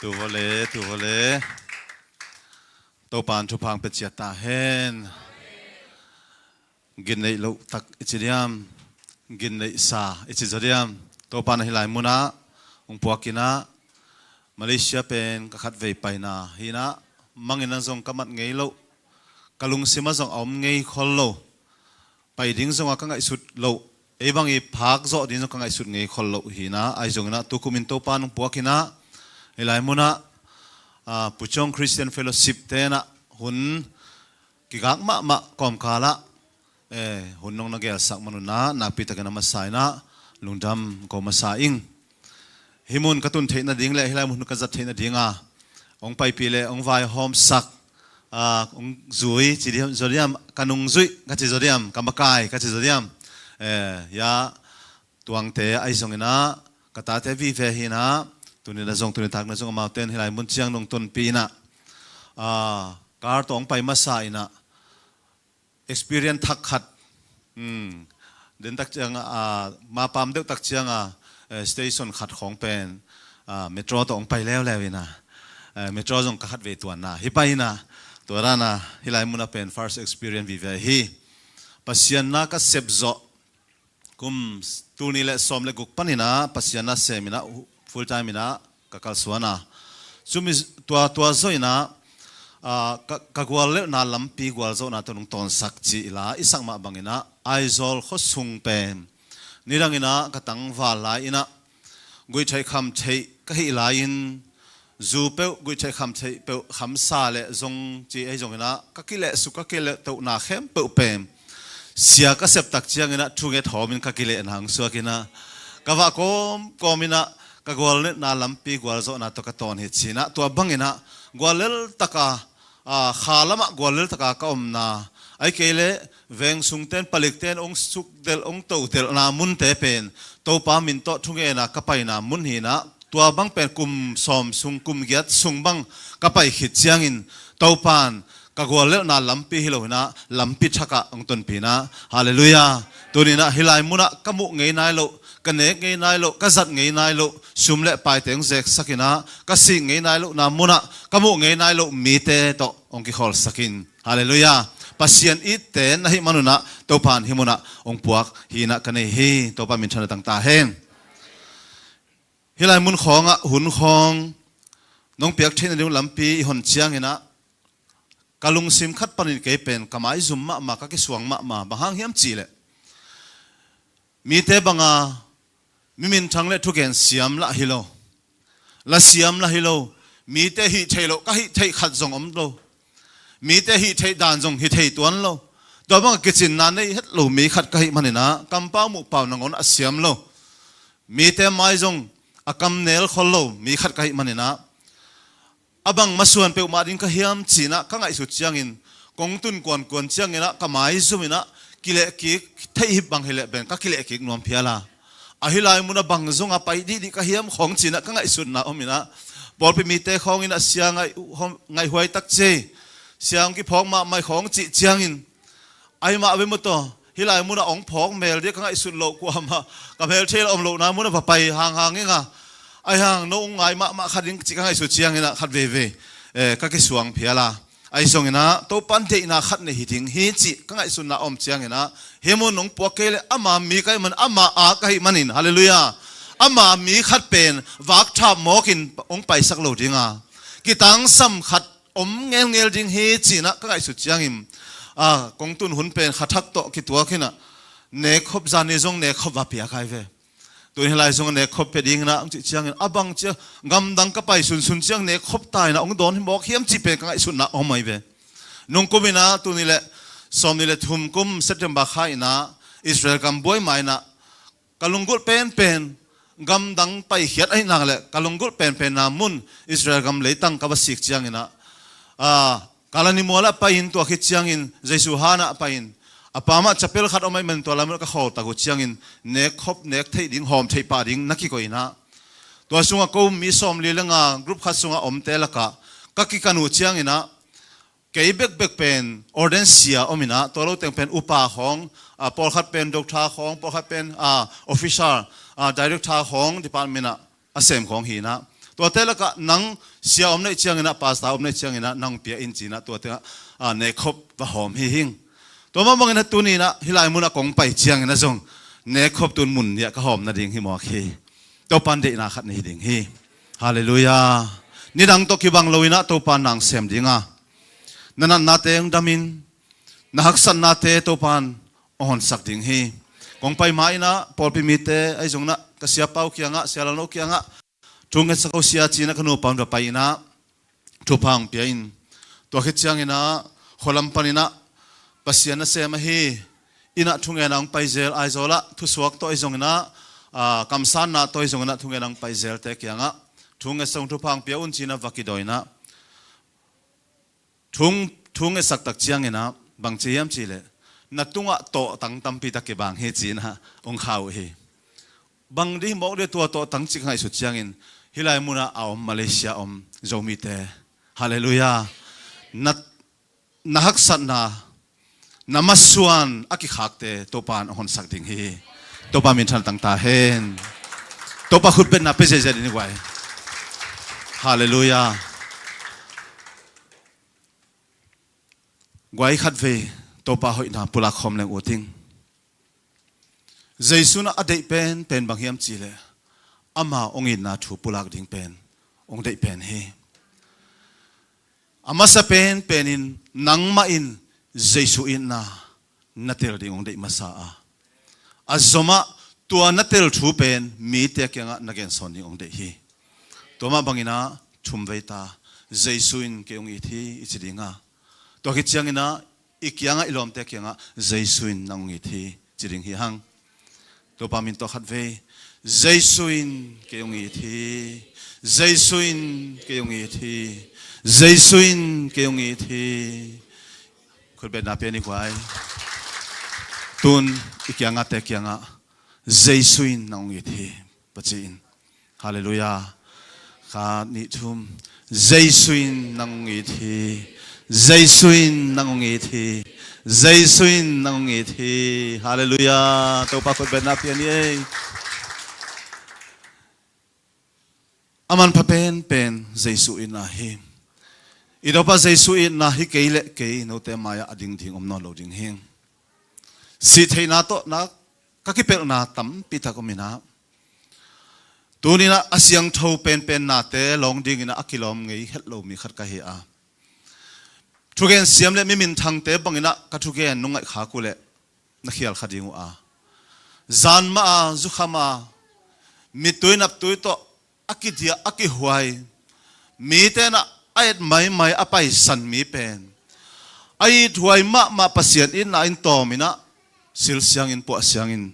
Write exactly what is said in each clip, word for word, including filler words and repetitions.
Tu vawle, tu vawle. Topan thupha pia ciat ta hen. Gin neih loh tak i ci diam? Gin neih sa i ci zaw diam? Topan a hi lai munah hong puak inah, Malaysia pen ka khatvei paina hi inah, mangin an zong ka mat ngei loh, ka lungsim ah zong a om ngei khol lo, pai ding zong a ka ngaihsut loh, ei bang i phak zawh ding zong ka ngaihsut ngei khol loh hi inah, ahi zong inah tu kum in Topan hong puak inah, hi lai munah, ah, Puchong Christian Fellowship tenah hun kigak mahmah kawmkalah, eh, hun nong na gelsak man unah nakpi takin a masa inah lungdam ko masa ing. Hih mun ka tun theih nading le hih lai mun ka zat theih nadinga hong paipih le hong vaihawmsak, ah, hong zui ci diam, zaw diam, ka nungzuih ka ci zaw diam, ka makai ka ci zaw diam? Eh, ya, tuangte ahi zong inah, ka tate vive hi inah, tuni na zong, tuni tak na zong amauten hi lai mun ciang nong tonpih inah, ah, kar tawh hong pai masa inah, experience thak khat. Hmm. Den tak ciang, ah, mapam deuh tak ciang, ah, eh, station khat khawng pen, ah, metro tawh hong pai leuleu inah, eh, metro zong ka khatvei tuanna hi pai inah, tua dan a hi lai munah pen first experience vive hi. Pasian na ka sep zawh kum tul nih le sawm le guk panin ah Pasian na sem inah full time inah ka kalsuan a. Cumi tua, tua zawh inah, ah, ka, ka guallelhna lampi gualzawhna tawh nong tawnsak ci ila i sak mah bang inah Aizawl khuasung pen nidang inah ka tangval lai inah guihtheih khamtheih ka hih lai-in, zu peuh guihtheih khamtheih peuh khamsa le zong ci ahi zong inah ka kilehsuk, ka kilehtohna khempeuh pen sia ka sep tak ciang inah thunget hawmin ka kilehna hong suak inah, ka vah kawmkawm inah ka guallelhna lampi gualzawhna tawh ka tawn hi ci inah, tua bang inah guallel taka, ah, kha lamah guallel taka ka omna, ahih kei leh veng sungten palikten hong sukdelh, hong todelhna munte pen Topa min tawh thungena ka paina mun hi inah, tua bang pen kum sawm sung, kum giat sung bang ka pai khit ciangin Topan ka guallelhna lampi hi lo inah lampi thakah hong tonpih inah, halleluiah. Tuni inah hi lai munah ka muh ngei nai loh, ka nek ngei nai loh, ka zat ngei nai loh sum le paite hong zeksak inah, ka sik ngei nai lohna munah ka muh ngei nai loh mite tawh hong kikholsak in, halleluiah. Pasian itte na hih man unah Topan hih munah hong puak hi inah ka nei hi. Topa minthanna tang ta hen. Hi lai mun khawngah hun khawng nong piak theih nading lampi i hon ciang inah ka lungsim khat panin kei pen ka maizum mahmah, ka kisuang mahmah. Bang hang hiam cih leh mite banga mi minthang le thugen siam lah hi lo, la siam lah hi lo, mite hih theih loh ka hih theih khat zong om lo, mite hih theih dan zong hi thei tuan lo, tua banga kicinna nei het lo mi khat ka hih man inah kampau muhpau nangawn a siam lo, mite mai zong a kamnel khol lo mi khat ka hih man inah, a bang masuan peuhmah ding ka hiam ci inah ka ngaihsut ciangin, kong tun kuankuan ciang inah ka maizum inah kilehkik theih hi bang hi leh pen ka kilehkik nuam phial a, ahi lai munah bang zong a pai dihdih ka hiam khawng ci inah ka ngaihsutna om inah, pawlpi mite khawng inah sia ngaih, ngaihhuai tak ci, sia hong kiphawk mahmah khawng cih ciangin, ahi mah ve maw taw, hi lai munah hong phawk mel ding ka ngaihsut loh kuamah, ka mel thei loh om lohna munah va pai hanghang inga, ahi hang no hong ngai mahmah kha ding cih ka ngaihsut ciang inah khat veivei, eh, ka kisuang phial a, ahi zong inah Topan deihna khat nei hi ding hi cih ka ngaihsutna om ciang inah, hih mun hong puak kei leh ama mi ka hih man, ama a ka hih manin, halleluiah, ama mi khat pen vakthap mawkin hong paisak lo dinga kitangsam khat om ngelngel ding hi ci inah ka ngaihsut ciangin, ah, kong tun hun pen kha thak tawh kituak inah, nekkhop zani zong nekkhop va piak ai ve. Tun hi lai zong nekkhop pia ding inah hong cih ciangin, a bang cia gamdang ka pai sunsun ciang nekkhop ta inah hong dawn hi mawk hiam cih pen ka ngaihsutna om ai ve. Nung kum inah tul nih le sawm nih le thum kum September kha inah Israel gam buai ma inah, ka lunggulh penpen, gamdang paikhiat ahih nak leh ka lunggulh penpenna mun Israel gam leitang ka va sik ciang inah, ah, Kalani mualah pai-in tua khit ciangin Jesu hanah pai-in, a pamah chapel khat om ahih man tua lai munah ka khawltak uh ciangin nekkhop nek theih ding, hawm theih pah ding na kikoih inah, tua sungah ko mi sawmli le nga group khat sungah omte lakah ka kikan uh ciang inah, kei bekbek pen ordain sia om inah, tua lo teng pen upa khawng, ah, pawlkhat pen doctor khawng, pawlkhat pen, ah, officer, ah, director khawng, department ah a sem khawng hi inah, Tuate lakah nang sia om neih cianginah, pasta om neih cianginah nang pia in cinah tuate ah, ah, nekhop va hawm hi hing. Tua mah banginah tuninah hih lai munah kong pai cianginah zong nekhop tun mun niah ka hawm nading hi mawk hi. Topan deihna khat ni hi ding hi. Halleluiah. Nidang tawh kibang loinah Topan nang sem dinga, na natnate hong damin, na haksatnate Topan hong honsak ding hi. Kong pai ma inah pawlpi mite ahi zonginah ka siapau kiangah, sialalno kiangah thu ngetsak ho sia cinah ka nupa hong va pai inah thupha hong pia in. Tua khit cianginah khualam paninah Pasian nasem ahi innah thungena hong paizel, Aizawlah thusuak tawh ahi zonginah, ah, kamsanna tawh ahi zonginah thungena hong paizelte kiangah thu ngetsak hong thupha hong pia un cinah va kidawi inah thu, thu ngetsak tak cianginah bang ci hiam cihleh, na tungah tawhtang tampi tak kibang hi cinah hong kha uh hi. Bang dih mawk dih tua tawhtang cik ngaihsut ciangin hih lai munah a om Malaysia om Zomite, halleluiah, na, na haksatna, na masuan a kikhakte Topan hong honsak ding hi. Topa minthan tangta hen. Topa khutbetna pe zeizai ding hi guai. Halleluiah. Guai khatvei Topa hoihna pulak khawm leng uh ting. Jesu in a deih penpen bang hiam cihleh, ama hong itna thu pulak ding pen hong deih pen hi. A masa penpen in nangmah in Jesu itna na tel ding hong deih masa a, a zomah tua na tel thu pen mite kiangah na gensawn ding hong deih hi. Tua mah banginah thumvei ta, Jesu in kei hong it hi i ci dinga, tua khit cianginah i kiangah i lawmte kiangah Jesu in nang hong it hi ci ding hi hang. Topa min tawh khatvei, Jesu in kei hong it hi. Jesu in kei hong it hi. Jesu in kei hong it hi. Khutbetna pia ni guai. Tun i kiangahte kiangah Jesu in nang hong it hi va ci in. Halleluiah. Khat, nih, thum. Jesu in nang hong it hi. Jesu in nang hong it hi. Jesu in nang hong it hi. Halleluiah. Topa khutbetna pia ni ei. A manpha penpen Jesu itna hi. I Topa Jesu itna hi kei le kei note mai-ah a ding ding om nawn lo ding hi. Sih theihna tawh na ka kipelhna tampi tak om inah, tuninah a siangtho penpen nate lawng dinginah a kilawm ngei het lo mi khat ka hi a, thugen siam le mi minthangte banginah ka thugen nong ngaihkhak uh leh na khial kha ding uh a, zan mah a, zukham a, mittui naptui tawh a kidiah a kihuai, mite inah a et maimai a paisan mi pen a ithuai mahmah Pasian itna in tawm inah sil siangin puah siangin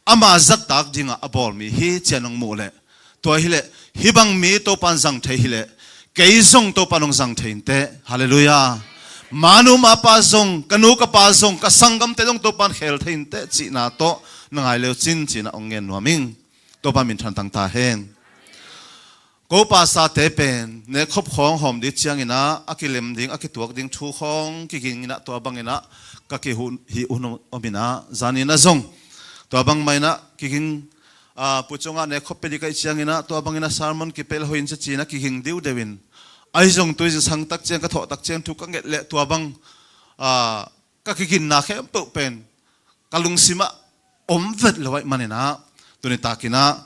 ama zattak dingah a bawl mi hi ci-a nong muh leh, tua hileh hih bang mi Topan zang thei hileh kei zong Topan hong zang thei inteh. Halleluiah. Manu mapa zong, ka nu ka pa zong, ka sanggamte zong Topan khel thei inteh cihna tawh na ngai leu cin cinah hong ngen nuam ing. Topa minthan tangta hen. Ko pasate pen nekhop khawng hawm dih cianginah a kilem ding, a kituak ding thu khawng kiging inah tua banginah ka kihih hun om inah zaninah zong tua bangmah inah kiging, ah, pucungah nekhop pia dih ka hih cianginah tua banginah sermon kipel hoih in cia cinah kiging diudeu in, ahi zong tui zingsang tak ciang ka thawh tak ciang thu ka nget leh tua bang, ah, ka kiginna khempeuh pen ka lungsimah om vet lo ahih maninah tuni takinah,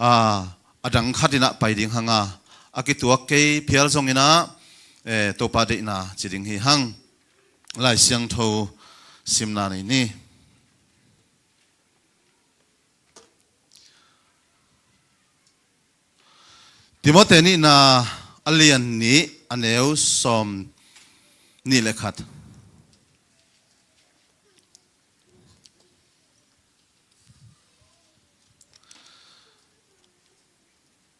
ah, a dang khatinah pai ding hanga, a kituak kei phial zonginah, eh, Topa deihna ci ding hi hang. Lai Siangtho simna nei ni. Timote nihna a lian nih a neu sawm nih le khat.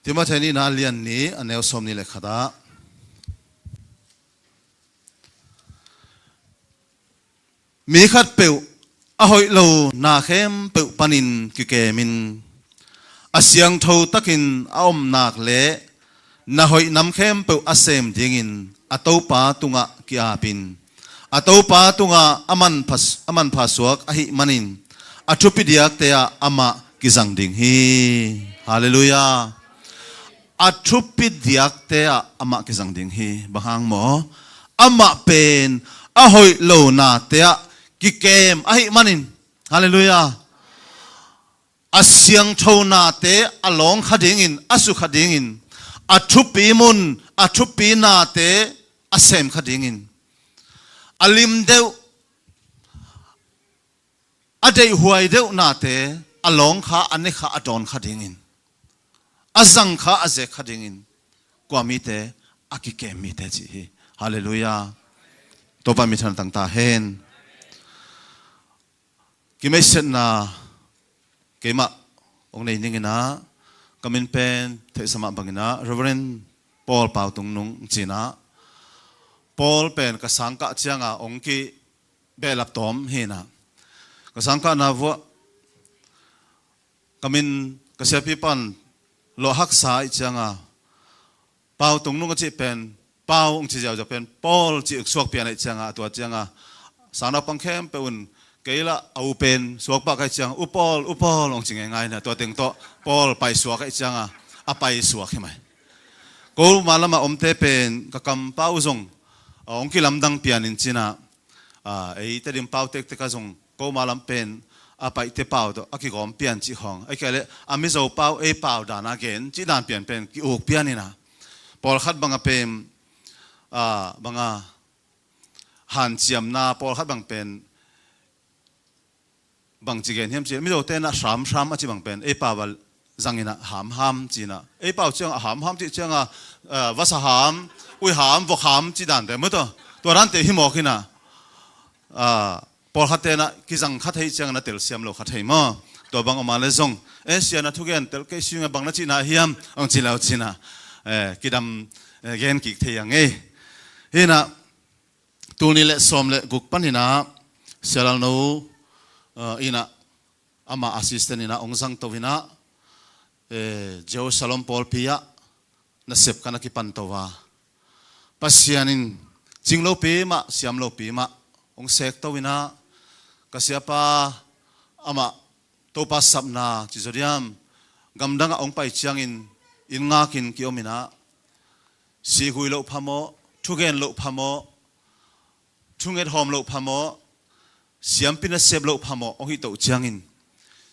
Timote nihna a lian nih a neu sawm nih le khat ah, mi khatpeuh a hoih lo na khempeuh panin kikemin, a siangtho takin a omnak le na hoih nam khempeuh a sem dingin a Topa tungah ki-apin, a Topa tungah a manpha, a manpha suak ahih manin a thupi diakte ah amah kizang ding hi. Halleluiah. a thupi diakte ah amah kizang ding hi. Bang hang maw? Amah pen a hoih lo nate ah kikem ahih manin. Halleluiah. A siangtho nate a lawng kha dingin, a su kha dingin, a thupi mun, a thupi nate a sem kha dingin, a lim deuh, a deihhuai deuh nate a lawng kha, a ne kha, a dawn kha dingin, a zang kha, a zek kha dingin, kua mite? A kikem mite cih hi. Halleluiah. Topa minthanna tang ta hen. Kimeihsetna keimah hong nei ning in ah, ka min pen theihsa mah bangin ah Reverend Paul Pau Tung Nung ci-in ah, Paul pen ka sangkah ciangin hong kibehlap tawm hi in ah, ka sangkahna vuah ka min ka siapi pan lawh haksa ahih ciangin, Pau Tung Nung a cih pen, Pau hong ci ziauziau pen Paul cih suak pian ahih ciangin, a tua ciangin sang naupang khempeuh un, kei lah a u pen suak pah ka hih ciangin, U Paul, U Paul hong ci ngeingai in ah, tua teng tawh Paul paisuak ahih ciangin a paisuak hi mai. Ko ma lamah omte pen ka kampau zong, a, hong kilamdang pian in ci-in ah, a, ei Tedim pau tektek ah zong ko ma lam pen a Paite pau tawh a kigawm pian cih khawng, ahih kei leh a Mizo pau ei pau dan a gen cih dan pianpen ki-uk pian in ah, pawlkhat bang a pen, a, bang a hanciamna, pawlkhat bang pen bangci gen hiam cih leh, Mizote in ah hram hram a cih bang pen ei pau a zang in ah ham ham ci-in ah, ei pau ciangin a ham ham cih ciangin, eh, vasa ham, ui ham, vok ham cih dante maw, tua, tua dante hi mawk in ah, ah, pawlkhatte in ah kizang kha thei ciangin a telsiam lo kha thei maw? Tua bang om a leh zong, eh, sia, na thugen tel kei sing a, bang na cihna hiam, hong ci lo ci-in ah, eh, kidam, eh, gen kik thei a ngei. Hi in ah, tul nih le sawm le guk panin ah Sia Lal No, eh, in ah ama assistant in ah hong zangto in ah, eh, Jerusalem pawlpi ah nasep ka na kipanto a, Pasian in cing lopi mah, siam lopi mah hong sekto in ah, ka siapa amah Topa sapna ci zaw diam, gamdang ah hong pai ciangin inn ngakin ki-om in ah, sihhui loh phamawh, thugen loh phamawh, thunget hawm loh phamawh, siampi nasep loh phamawh hong hih toh ciangin,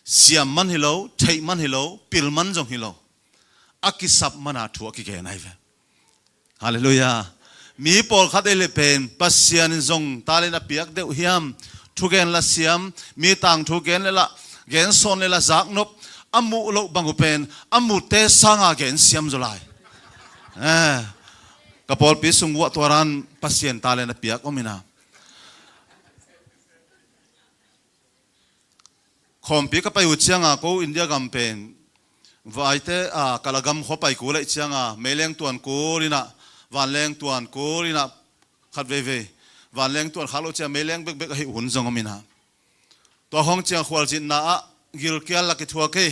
siam man hi lo, theih man hi lo, pil man zong hi lo, a kisap man a thu a kigen ahi ve. Halleluiah. Mi pawlkhat ei leh pen Pasian in zong talent a piak deuh hiam, thugen la siam, mi tangthu gen le lah, gen sawn le lah zaknop, a muh loh bang uh pen a muhte sangin gen siam zaw lai. Eh, ka pawlpi sung uah tua dan Pasian talent a piak om in ah, khawmpi ka pai uh ciangin, ko India gam pen, vaite, a, Kala gam khua pai kul ahih ciangin, meileng tuan kul in ah, vanleng tuan kul in ah, khat veivei vanleng tuan khak loh ciang meileng bekbek ahih hun zong om in ah, tua khawng ciang khualzinna ah gilkial la kithuak hi.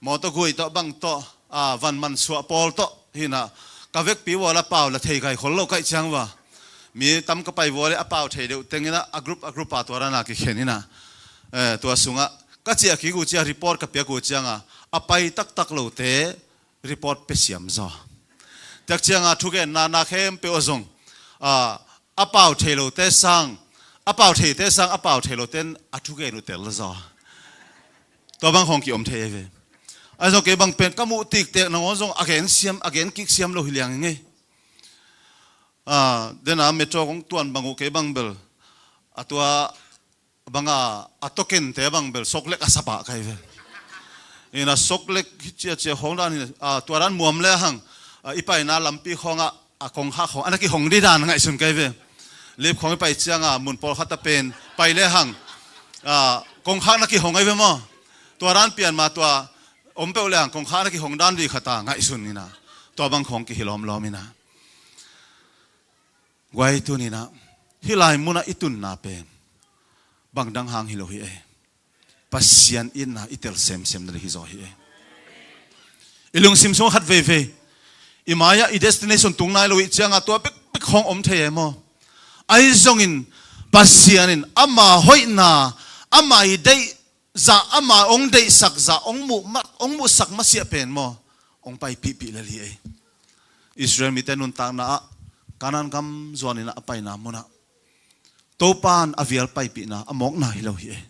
Mawtaw gui tawh bang tawh, a, van mansuah pawl tawh hi in ah, ka vekpi uh a la pau la thei kaikhol lo ka hih ciang uh a, mi tam ka pai uh a leh a pau thei deuh teng in ah, a group, a group a tua dan a kikhen in ah, eh, tua sungah ka ciah kik uh ciang, report ka piak uh ciangin, a pai taktak lote report pia siam zaw. Tua ciangin thugenna na khempeuh ah zong, a, a pau thei lote sang, a pau theite sang, a pau thei lote in a thugen uh tel zaw. Tua bang khawng ki-om thei ahi ve. Ahi zong kei bang pen ka muh tiktek nangawn zong a gen siam, a gen kik siam lo hi liang hi ngei. A, den a metro kong tuan bang uh kei bang bel, a tua bang a, a tokente bang bel soklek a sa pah ka hi ve. In ah soklek hi ciacia khawng dan hi, a, tua dan muam le hang, a, i paina lampi khawngah, a, kongkhak khawng a na kihong dih dan ngaihsun ka hi ve. Lip khawng i pai ciangin mun pawlkhat a pen pai le hang, a, kongkhak na kihong ahi ve maw? Tua dan pian ma tua om peuh le hang kongkhak na kihong dan dih khat a ngaihsun in ah, tua bang khawng kihi lawmlawm in ah. Guai, tuni in ah hih lai munah i tunna pen bang dang hang hi lo hi e. Pasian itna i tel semsem na ding hi zaw hi e. I lungsim sungah khat veivei, i mai-ah i destination tung nai lo i hih ciangin tua bekbek khawng om thei e maw? Ahi zongin Pasian in ama hoihna, ama i deih zah, ama hong deihsak zah, hong muh ma-, hong muhsak masiah pen maw, hong paipihpih lel hi ei. Israel mite nuntakna ah Kanaan gam zuanin ah a paina munah Topan a vial paipihna a mawkna hi lo hi ei.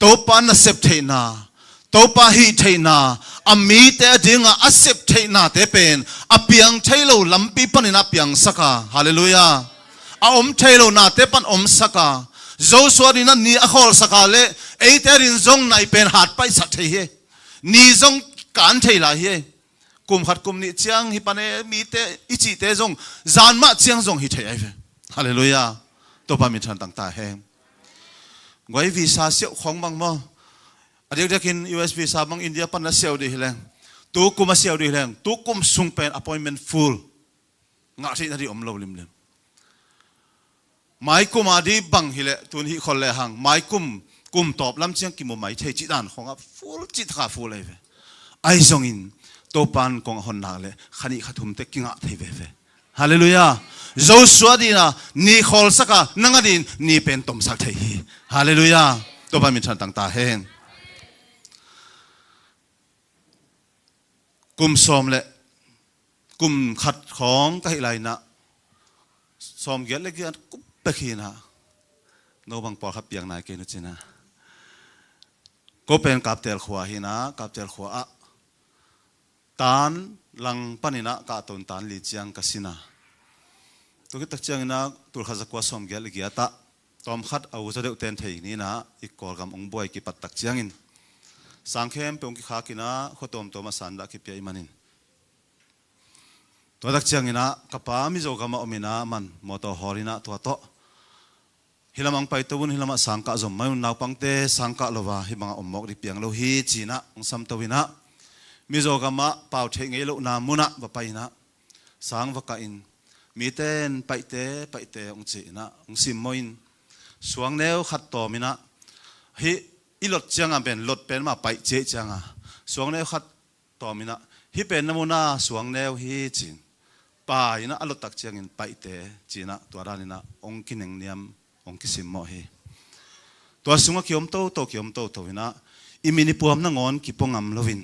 Topan nasep theihna, Topa hih theihna, a mite a dingah a sep theihnate pen a piang thei lo lampi panin a piangsak a, halleluiah, a om thei lo nate pan omsak a, Joshua dinah ni a khawlsak a leh eite din zong nai pen hat paihsak thei hi ei. Ni zong kan thei lai hi ei. Kum khat kum nih ciang hi pan e, mite i cihte zong zan mah ciang zong hi thei ai ve. Halleluiah. Topa min than tangta hen. Guai visa siauh khawng bang maw, a diakdiakin U S visa bang India pan a siau dih hi leng, tu kum a siau dih hi leng, tu kum sung pen appointment full, ngah theihna dih om lo limlim. Maikum a di bang hileh tun hih khol le hang maikum, kum tawp lam ciang kimu mai thei cih dan khawngah full cih taka full ei ve. Ahi zongin Topan kong a hon nak leh khanih khathumte kingah thei veve. Halleluiah. Joshua dinah ni khawlsak a, nang a din ni pen tomsak thei hi. Halleluiah. Topa min than tangta hen. Kum sawm le kum khat khawng ka hih lai inah sawm giat le giat kup pek hi inah, no bang pawlkhat piang nai kei nu cinah, ko pen Kaptel khua hi inah, Kaptel khua ah tan lang paninah kahton tan li ciang ka sinah. Tua khit tak cianginah tulkhat zakua sawm giat le giat ah tawmkhat a u za deuh ten thei ni inah i Kawlgam hong buai kipat tak ciangin sang khempeuh hong kikhak inah khua tuamtuam a san dah kipia i manin, tua tak cianginah ka pa Mizo gamah om inah man mawtaw hawl inah tua tawh hih lamah hong paito un, hih lamah sangkah zom mai un, naupangte sangkah lo a hih bangah om mawk dih piang lo hi cinah hong samto inah Mizo gamah pau theih ngei lohna munah va pai inah sang va kah in, mite in paihte paihte hong ci inah hong simmawh in, suangneu khat tawm inah hih i lot cianga pen lot pen mah paih ciah cianga suangneu khat tawm inah hih pen na muna suangneu hi cin, pai inah a lot tak ciangin paihte cinah tua dan inah hong kinengniam, hong kisimmawh hi. Tua sungah kiom toto, kiom toto inah i min i puam nangawn kipua ngam loin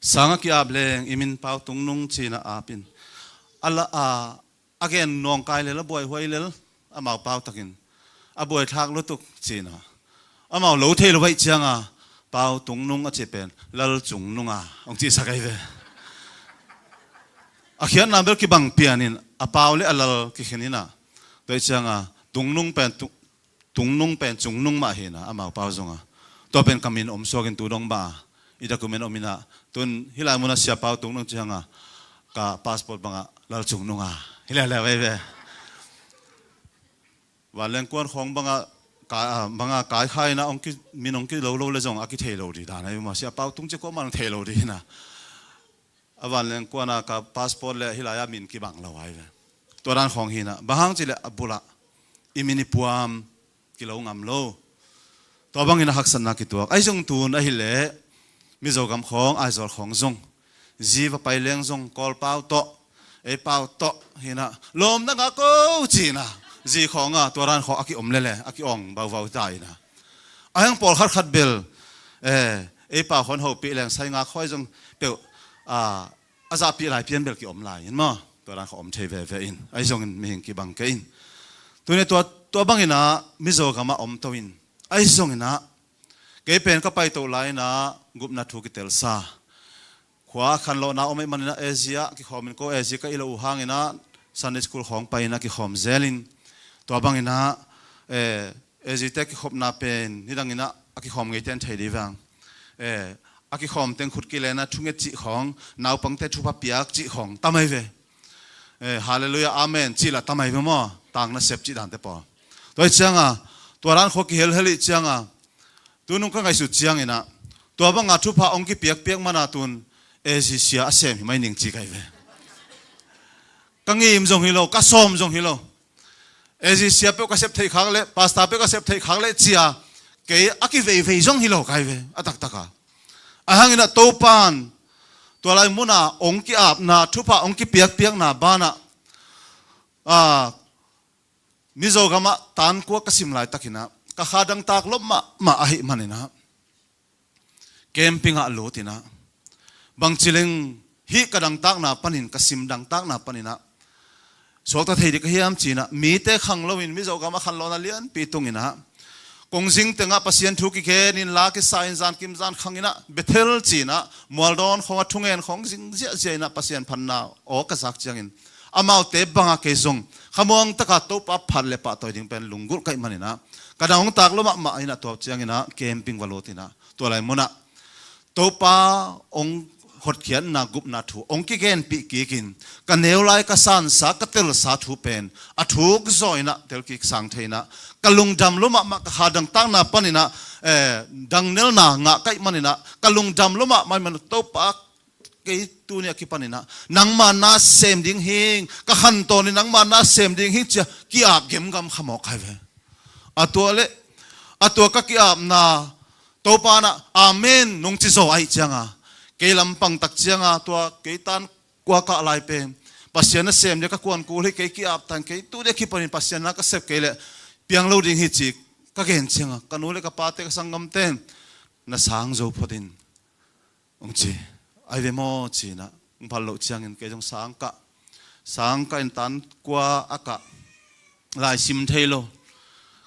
sangah ki-ap leng i min Pau Tungnung cinah ap in, a la a, a gen nawngkai lel, a buaihuai lel, amau pau takin a buaithlak lutuk cinah amau lo thei lo baih cianga Pau Tungnung a ci pen Lal Cungnunga hong cihsak ahi ve. A khiatna bel kibang pianin a pau le a lal kikhin inah, tua ih cianga Tungnung pen tu Tungnung pen Cungnung mah hi inah amau pau zongah. Tua pen ka min om suakin tu dong mah i document om inah, tun hih lai munah Sia Pau Tungnung ci hangah ka passport bangah Lal Cungnunga hi leuleu ei ve. Vanleng kuan khawng bangah ka, ah, bangah kaikhak inah hong ki, min hong kilo lo le zong a kithei lo dih dan ahi mah, Sia Pau Tung ci kuamah hong thei lo dih inah. A vanleng kuana ka passport le hih lai-ah min kibang lo ahi ve. Tua dan khawng hi inah, bang hang cih leh a bulah i min i puam kilo ngam lo. Tua bangin a haksatna kituak. Ahi zong tun ahih leh Mizo gam khawng, Aizawl khawng zong, zi va pai leng zong Kawl pau tawh, ei pau tawh hi inah, lawm na ngak o ci inah, zi khawngah tua dan khawng a kiom lele, a kiawng bauvau ta inah. A hang pawlkhat khat bel, eh, ei pau khawng hopih leng sai ngak khawng zong peuh, ah, a zahpih lai pian bel kiom lai in maw, tua dan khawng om thei veve in, ahi zongin mihing kibang kei in. Tuni tua, tua bang inah Mizo gamah om to in, ahi zong inah kei pen ka paito lai inah gupna thu kitelsa. Khua khanlawhna om ahih maninah A Z ah kikhawm in, ko A Z ka i lo uh hang inah Sunday school khawng pai inah kikhawm zel in, tua bang inah, eh, A Z te kikhopna pen nidang inah a kikhawm ngeite an thei dih vang, eh, a kikhawm teng khut kilen a thunget cih khawng, naupangte thupha piak cih khawng tam ahi ve. Eh, halleluiah, amen cih lah tam ahi ve maw, tang nasep cih dante pawl. Tua ih cianga tua dan khawng kihelhel ih cianga tunung ka ngaihsut cianginah tua banga thupha hong kipiakpiak mana tun A Z sia a sem hi mai ning ci ka hi ve. Ka ngim zong hi lo, ka sawm zong hi lo. A Z sia peuh ka sep theih khak leh, pastor peuh ka sep theih khak leh cia kei a kiveivei zong hi lo ka hi ve, a taktaka. A hang inah Topan tua lai muna hong ki-apna, thupha hong kipiakpiakna banah, ah, Mizo gamah tan kua ka sim laitakinah ka kha dangtak lop mahmah ahih maninah camping ah lut inah Bangci leng hih ka dangtakna panin, ka sim dangtakna paninah suakta thei dih ka hiam cinah, mite khang loin Mizo gam a khanlawhna lianpi tunginah kongzing tengah Pasian thu kigenin la kisa in zan kim zan khanginah Bethel cinah mualdawn khawng a thungen khawng zing ziahziah inah Pasian phatna aw ka zak ciangin amaute bangah kei zong khamuang taka Topa phat le pahtawi ding pen lunggulh kaih maninah ka dang hong tak lua mahmah inah tua cianginah camping va lut inah tua lai munah Topa hong hotkhiatna gupna thu hong kigenpih kikin ka neu lai ka sansa ka telsa thu pen a thuk zaw inah tel kik sang thei inah ka lungdam lua mahmah ka kha dangtakna paninah eh, dangnelna ngah kaih maninah ka lungdam lua mahmah man Topa kei tuni a kipaninah nangma na sem ding hing ka khantawn in nangma na sem ding hing cia ki-ap gemgam khamawk hai ve. A tua le a tua ka ki-apna Topa nah amen nung ci zaw aih cianga kei lampang tak cianga tua kei tan kua kah lai pen Pasian na sem dia ka kuan kul hi kei ki-ap tan kei tu dia kipanin Pasian na ka sep kei le piang lo ding hi ci ka gen cianga ka nu le ka pate ka sanggamten na sang zo photin hong ci ai ve maw cinah hong phal loh ciangin kei zong sang kah sang kah in tan kua a kah lai sim thei lo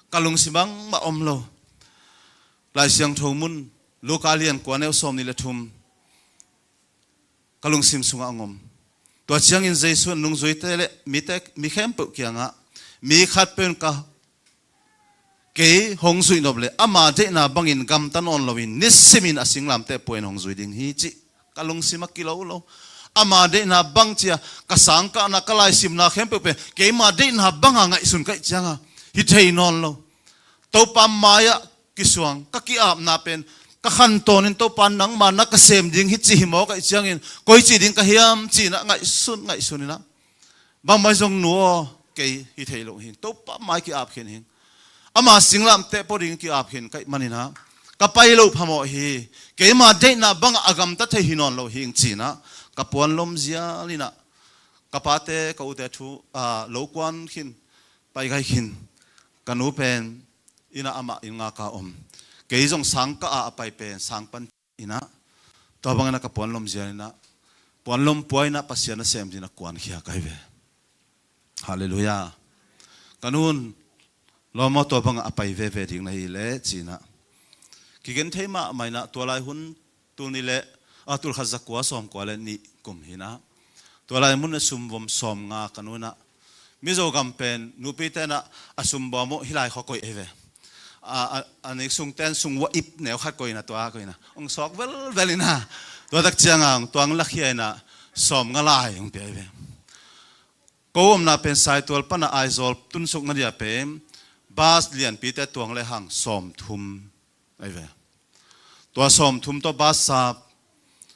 ka lungsim bangmah om lo. Lai Siangtho mun Luka lian kua neu sawm nih le thum ka lungsim sungah a ngom. Tua ciangin Jesu in nungzuite le mite mi khempeuh kiangah mi khat peuh in ka kei hong zuih nop le ama deihna bangin gamta nawn loin nisimin a singlamteh puain hong zui ding hi cih ka lungsim a kilo lo. Ama deihna bang cia ka sangkahna ka laisimna khempeuh pen keima deihna banga ngaihsun kaih cianga hi thei nawn lo. Topa mai-ah kisuang ka ki-apna pen ka khantawnin Topa nangma na ka sem ding hi ci hi mawk aih ciangin koi ci ding ka hiam cinah ngaihsun ngaihsun inah bangmah zong nu aw kei hi thei lo hing Topa mai ki-ap khin hing ama singlamteh pua ding ki-ap khin kaih maninah ka pai lo phamawh hi keima deihna bangah a gamta thei hi nawn lo hing cinah ka puan lom zial inah ka pate ka ute thu a lo kuan khin pai gai khin ka nu pen inah amah inn ngaka om kei zong sangkah a a pai pen sang pan inah tua bangin a ka puan lom zial inah puan lom pua inah Pasian a sem dingin a kuankhia kai ve. Halleluiah. Ka nun lawm aw tua bangah a pai veve ding na hi le cinah kigen thei mahmah inah tua lai hun tul nih le a tul khat za kua sawm kua le nih kum hinah tua lai mun a sumvom sawm nga ka nunah Mizo gam pen nupi tenah a sumvom uh hilai khaw koih ei ve. A nik sung ten sung wah ip neu khat koihna tua koihna hong sawk velvel inah tua tak cianga hong tuang lakhia inah sawm nga lai hong pia ei ve. Ko omna pen Saitual pana Aizawl tunsuk na dia pen bas lianpite tuang le hang sawm thum ai ve. Tua sawm thum tawh bas sap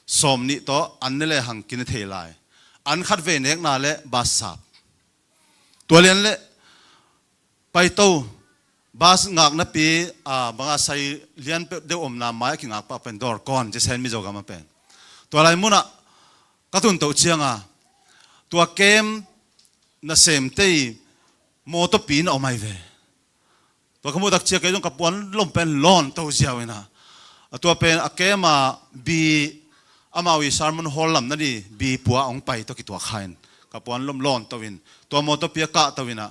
sawm nih tawh an ne le hang kine thei lai. An khat vei nekna le bas sap tua lian le paito bas ngaknapi a banga sai lian peuh deuh omna mai a kingak pah pen dawr kawn ci sen Mizo gam a pen tua lai munah ka tun toh cianga tua kem na sem tei mawtawpi na om ai ve. Tua ka muh tak ciang kei zong ka puan lom pen lawn to ziau ina a tua pen a kem a bi amau i sermon hall lam na di bi pua hong pai tawh kituak kha in ka puan lom lawn to in tua mawtawpi a kah to ina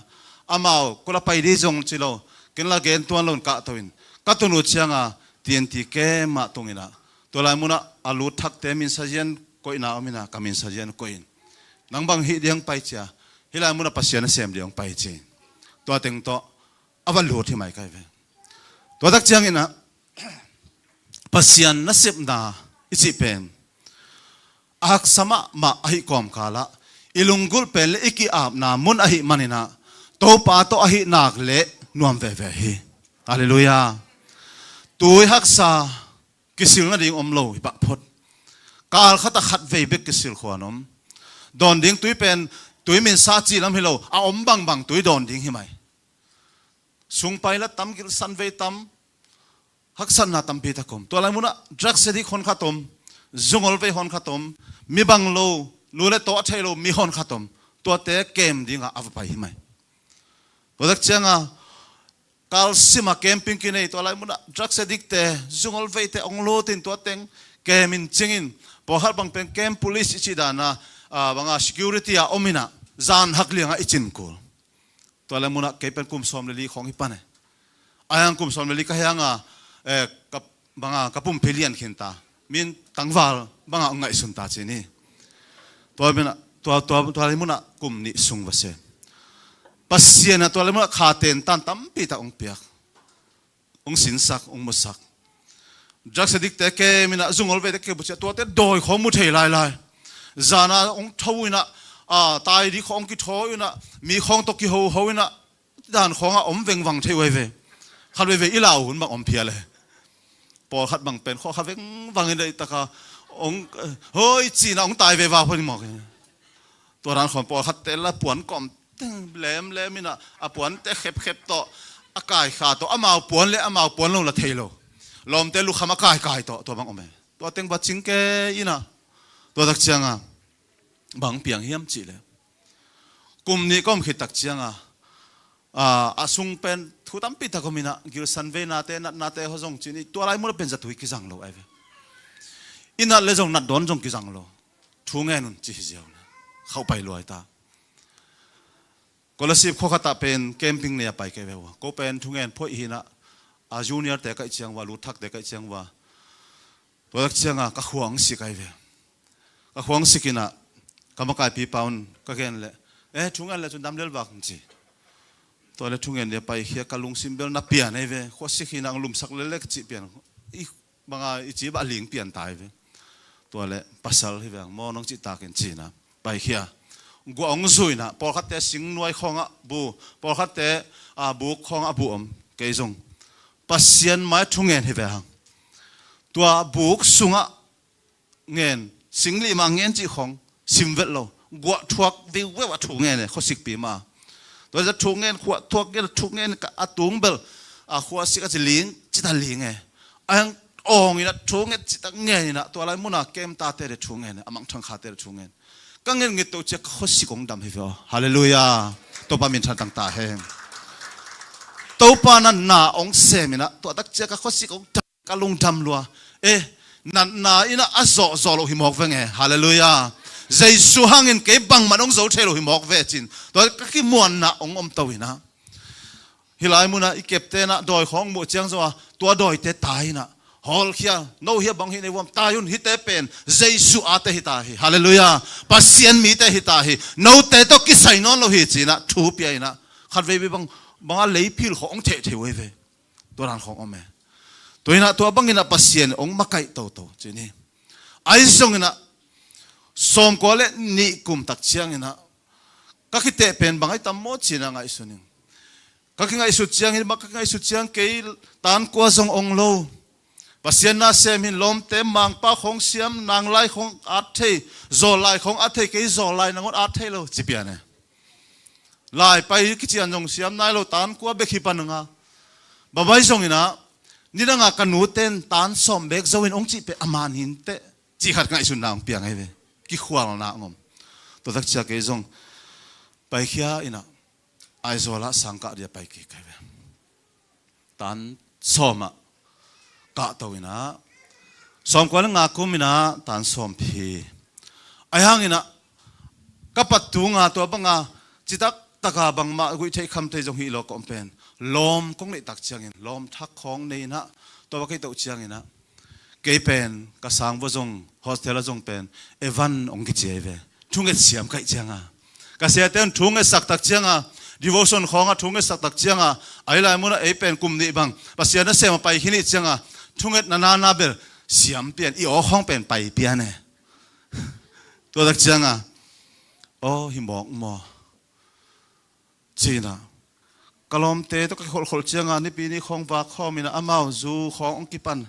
amau kula pai di zong ci lo ken la gen tuan lo in kah to in ka tun uh cianga T N T kem ah tung ina tua lai munah a lut thakte min sa zian koihna om ina ka min sa zian koih in nang bang hih diang pai cia hih lai munah Pasian a sem diang pai ci tua teng tawh a va lut hi mai kai ve. Tua tak ciangin ah Pasian nasepna i cih pen a haksa mahmah ahi kawmkalah i lunggulh pen le i ki-apna mun ahi maninah Topa tawh ahi nak le nuam veve hi. Halleluiah. Tui haksa kisil nading om lo hi pah phot. Kal khatah khat vei bek kisil khuan om. Dawn ding tui pen tui min sa cih lam hi lo a om bangbang tui dawn ding hi mai. Sungpai la tam gilsan vei tam haksatna tampi tak om. Tua lai munah drugs addict hon khat om zungol vei hon khat om mi bang lo lu le tawh a thei lo mi hon khat om tuate kem dingah a va pai hi mai. Tua tak cianga kalsima camping kinei tua lai munah drugs addict te zungol veite ong lutin tua teng kemin cingin Pawlkhat bang pen camp police i cih dana, ah, banga security a om inah, zan hak liangah i cin kul. Tua lai munah kei pen kum sawm le li khawng hi pan e. A hiang kum sawm le li ka hianga, eh, ka, banga ka pumpi lian khin ta. Min tangval banga hong ngaihsun ta ci ni. Tua munah, tua, tua, tua lai munah kum nih sung va se. Pasian ah tua lai munah kha tentan tampi tak hong piak. Hong sinsak, hong musak. Drugs addict te ke minah zungol ve te ke bucia tuate dawi khawng mu thei lailai. Zana hong tho inah, ah, tai di khawng kithaw inah, mi khawng tawh kihoho inah, dan khawngah om vengvang thei uh ai ve. Khat veve i lau hun bang om phial e. Pawlkhat bang pen khawh kha vengvang in deih taka hong, eh, hoi cinah hong tai ve va phon i mawk e. Tua dan khawng pawlkhat te la puan kawm teng lemlem inah a puante khepkhep tawh, a kaikha tawh, amau puan le amau puan lo la thei lo. Lawmte lukham a kaikai tawh tua bang om e. Tua teng va cing ke inah, tua tak cianga bang piang hiam cih le, kum nih ka om khit tak cianga, a, a sung pen thu tampi tak om inah, gilsan veinate, natnate haw zong ci ni, tua lai munah pen zatui kizang lo ai ve. I nat le zong nat dawn zong kizang lo. Thu ngen un ci hi ziau na. Khauh pai luai ta. Kolasib khua khatah pen camping nei a pai kei ve ua. Ko pen thungen phoih hinah, a junior te kaih ciang ua, lut thak te kaih ciang ua. Tua tak cianga ka khua hong sik ai ve. Ka khua hong sik inah, ka makaipi pa un ka gen leh, eh, thungen le cun dam lel vak hong ci. Tua le thungen dia paikhia ka lungsim bel na pian ai ve. Khua sik hinah hong lumsak lel le ka cih pian. I banga i ci bah ling pian tai ve. Tua le pasal hi veng maw nong cih takin cinah paikhia. Guah hong zuinah, pawlkhatte singnuai khawngah bu, pawlkhatte, a, buk khawngah bu om, kei zong Pasian mai thungen hi ve hang. Tua buk sungah ngen, singlih mah ngen cih khawng sim vet lo. Guah thuak viuveu a thu ngen e, khuasikpi mah. Tua zah thu ngen, khuah thuak ngen, thu ngen ka a tung bel, a, khuasik a ci ling cita ling e. A hang awng inah thu ngen cita ngen inah, tua lai munah kem tate le thu ngen e, a mangthang khate le thu ngen. Ka ngen ngit to cia ka khuasik hong dam hi ve aw. Halleluiah. Topa min thantang ta hen. Topa natna hong sem inah, tua tak cia ka khuasik hong dam. Ka lungdam lua. Eh, natna inah a zawhzawh loh hi mawk veng e. Halleluiah. Jesu hangin kei bangmah hong zo thei lo hi mawk ve cin. Tua ka kimuanna hong om to inah. Hih lai munah i kepte inah dawi khawng muh ciang zo a, tua dawite tai inah. Hawlkhia, no hia bang hi nei vuam tai un, hihte pen Jesu ate hi ta hi. Halleluiah. Pasian mite hi ta hi. Note tawh kisai nawn lo hi cinah, thu pia inah. Khat vei bang, banga leiphil khawng hong theh thei uh hi ve. Tua dan khawng om e. Tua inah tua banginah Pasian hong makaih toto ci ni. Ahi zonginah sawmkua le nih kum tak cianginah ka kiteh pen bang ahi tam maw cinah ngaihsun ing. Ka kingaihsut ciangin, ka kingaihsut ciang kei tan kua zong ong lo. Pasian na sem hin lawmte mangpa khawng siam, nanglai khawng at thei, zawllai khawng at thei, kei zawllai nangawn at thei lo ci pian e. Lai pai kician zong siam nai lo, tan kua bek hi pan nga. Bamai zonginah nidanga ka nuten tan sawm bek zo in ong cih peh a man hinteh cih khat ngaihsunna ong piang ahi ve. Kikhualna ong om. Tua tak cia kei zong paikhia inah Aizawl ah sangkah dia pai kik ahi ve. Tan sawm ah kahto inah, sawmkua le nga kum inah tan sawm phi. Ahi hanginah ka pat tunga tua banga citak taka bangmah guih theih kham thei zong hi lo ka om pen. Lawm kong neih tak ciangin, lawm thak khawng nei inah, tua bang kei toh cianginah kei pen ka sang vua zong, hostel ah zong pen Evan ong kici ahi ve. Thunget siam kaih cianga ka siate un thunget sak tak cianga, devotion khawnga thunget sak tak cianga, ahi lai munah ei pen kum nih bang Pasian na sem a pai khin ih cianga, thunget na nana bel siam pian, i aw khawng pen pai pian e. Tua tak cianga, aw hi mawk maw cinah, ka lawmte tawh ka kikholhkholh cianga nipi ni khawng vak khawm inah amau zu khawng ong kipan,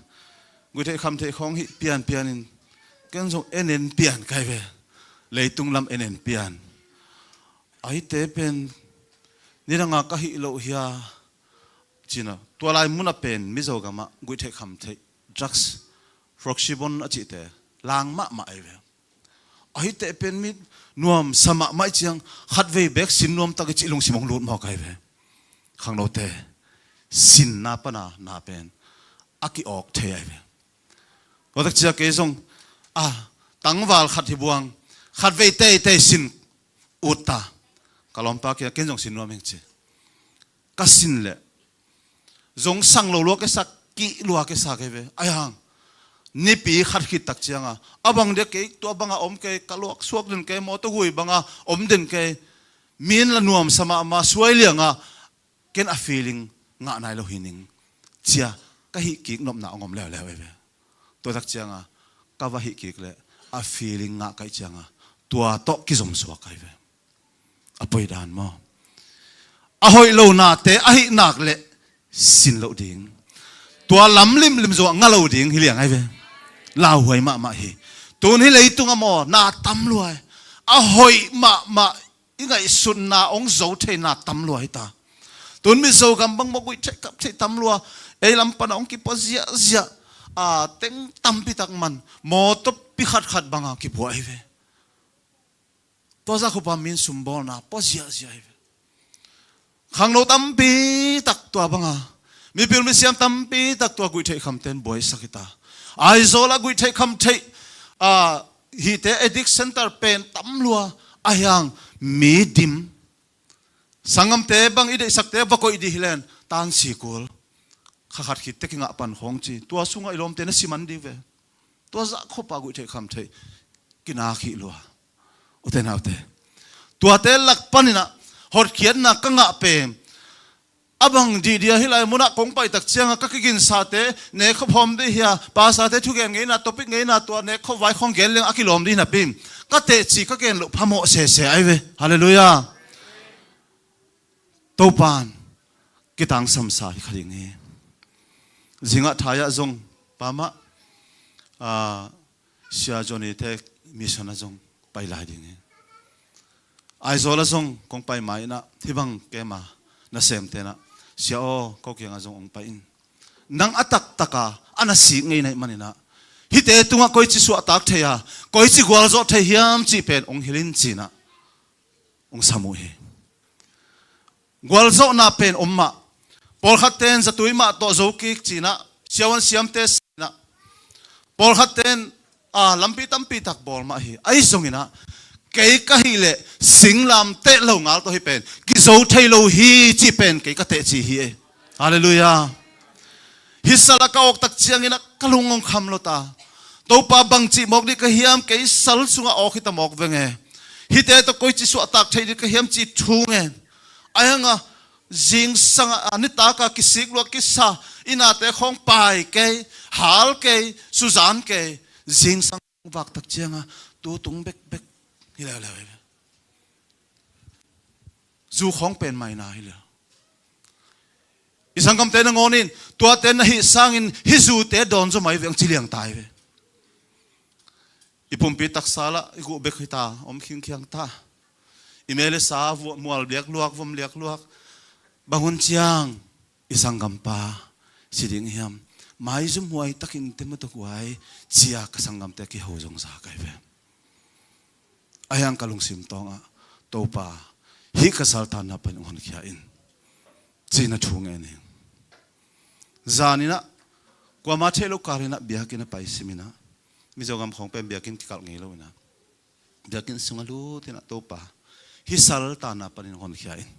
guih theih kham theih khawng hih pianpian in ken zong en en pian kai ve. Leitung lam en en pian. Ahite pen nidanga ka hih loh hia cinah, tua lai munah pen Mizo gamah guih theih kham theih drugs, froxibon a cihte lang mahmah ahi ve. Ahiteh pen mi nuamsa mahmah ih ciang khatvei bek sin nuamtak ih cih lungsim hong lut mawk ahi ve. Khangnote sinna pana na pen a ki-awk thei ahi ve. Tua tak cia kei zong a tangval khat hi buang, khat vei teitei sin ut ta. Ka lawmpa kia ken zong sin nuam hing ci. Ka sin leh zong sang lo lua kei sa, kih lua kei sa kei ve. Ai hang nipi khat khit tak cianga a bang dia kei tua banga om kei, ka luak suak den kei, mawtaw gui banga om den kei, min la nuamsa mahmah suai lianga ken a feeling ngah nai lo hi ning cia ka hih kik nopna a ngom leuleu ei ve. Tua tak cianga ka va hih kik leh a feeling ngah kaih cianga tua tawh kizom suak kai ve. A poi dan maw? A hoih lo nate a hih nak leh sin loh ding. Tua lam limlim zong a nga lo ding hi liang ai ve. Lauhuai mahmah hi. Tun hi leitung a maw na tam luai. A hoih mahmah i ngaihsutna hong zo theina tam lua hi ta. Tun Mizo gam bang maw guih theih kham theih tam lua. Ei lam pana hong kipua ziahziah. A teng tampi tak man mawtaw pi khatkhat banga kipua hi ve. Tua zah khupa min sumbawlna pua ziahziah hi ve. Khangno tampi tak tua banga mipil misiam tampi tak tua guih theih khamten buaisak hi ta. Aizawl a guih theih kham theih a hihte addict center pen tam lua a hiang mi dim. Sanggamte bang i deihsakte va koih dih hi len tan sikul kha khat khit te kingah pan khawng ci. Tua sungah i lawmte na siman dih ve. Tua zah khupa guih theih kham theih kinak hi lua. Ute naute, tuate lak paninah hotkhiatna ka ngah pen a bang dihdia hi lai munah kong pai tak cianga ka kiginsate nek khop hawm dih hia, pasate thugen ngeina, topic ngeina tua nek khop vai khong gen leng a kilawm dih napi ka tehci ka gen loh phamawh sese ai ve. Halleluiah. Topan kitangsamsa hi kha ding hi. Zingah thaiah zong pamah a Sia Johnny te mission a zong pai lai ding hi. Aizawl a zong kong pai ma inah hibang kema nasem tenah sia aw ko kiangah zong ong pai in. Nang a taktaka a na sik ngei naih maninah hihte tungah koici suahtak thei a koici gualzawh thei hiam cih pen ong hilh in cinah ong sam uh hi. Gualzawhna pen om mah. Pawlkhat ten zatui mah tawh zo kik cinah siavuan siamte sinah pawlkhat ten a lampi tampi tak bawl mah hi. Ahi zonginah kei ka hih leh singlamteh lo ngal tawh hi pen kizo thei lo hi cih pen kei ka tehci hi e. Halleluiah. Hih sal a ka awk tak cianginah ka lung hong kham lo ta. Topa bangci mawk dih ka hiam, kei sal sungah awk hita mawk venge. Hihte tawh koici suahtak thei dih ka hiam cih thu ngen. Ahi hanga zingsang a nitaka kisik luak kisa inate khawng pai kei, hal kei, suzan kei, zingsang vak tak cianga tutung bekbek hi leuleu hi. Zu khawng pen maina hi leu. I sanggamte nangawn in tuate na hih sangin hih zute dawn zaw mai veng ci liang tai ve. I pumpi taksa lah i guh bek hi ta, om khingkhiang ta. I mele sa mual liakluak, vom liakluak. Bang hun ciang i sanggampa si ding hiam? Maizum huai takin te matuk huai cia ka sanggamte kiho zongza kai ve. A hiang ka lungsim tawngah Topa hih ka saltanna pan hong honkhia in cina thu ngen hi. Zaninah kuama theih lo karinah biakinn a pai siminah Mizo gam khawng pen biakinn kikalh ngei lo inah biakinn sungah lutinah Topa hih saltanna panin hong honkhia in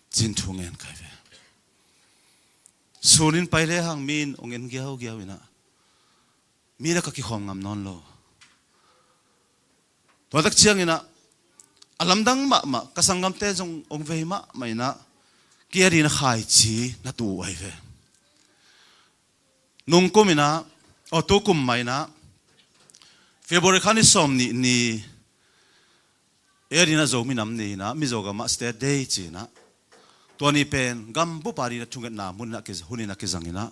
cin thu ngen kai ve. Sunin pai lehang min hong en giaugiau inah mi le ka kikhawm ngam nawn lo. Tuatak cianginah a lamdang mahmah ka sanggamte zong hong vei mahmah inah kiadin a khaici na tu uh ahi ve. Nungkum inah aw tukum mah inah February kha ni sawm nih ni Ei a dinah Zomi nam ni inah Mizo gamah State Day cinah tua ni pen gam bupa dinah thungetna mun inah hun inah kizang inah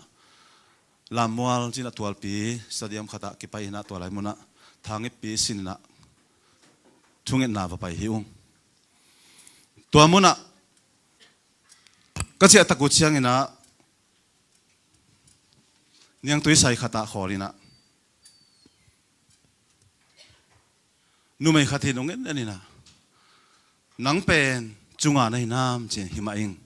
Lammual cinah tualpi stadium khatah kipai inah tua lai munah thangippi sin inah thungetna va pai hi ung. Tua munah ka ciahtak uh cianginah niangtui sai khatah khawl inah numei khat in hong en en inah nang pen cunga na hi nam cin hi mah ing.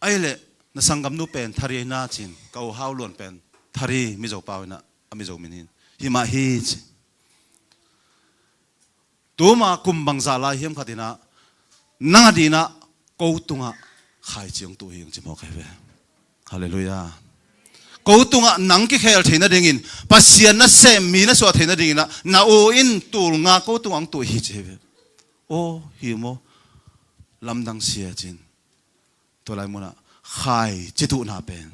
Ahi leh na sanggamnu pen Thari ahi na cin ka u Hau Luan pen Thari Mizo pau inah a Mizo min hin hi mah hi ci. Tuma kum bangzah lai hiam khat inah nang a dinah ko tungah khaici hong tuh hi hong ci mawk ahi ve. Halleluiah. Ko tungah nang kikhel theih nadingin, Pasian nasem mi na suah theih nadinginah na u in tul nga ko tungah hong tuh hi ci hi ve. Aw hi maw? Lamdang sia cin. Tua lai munah khaici tuhna pen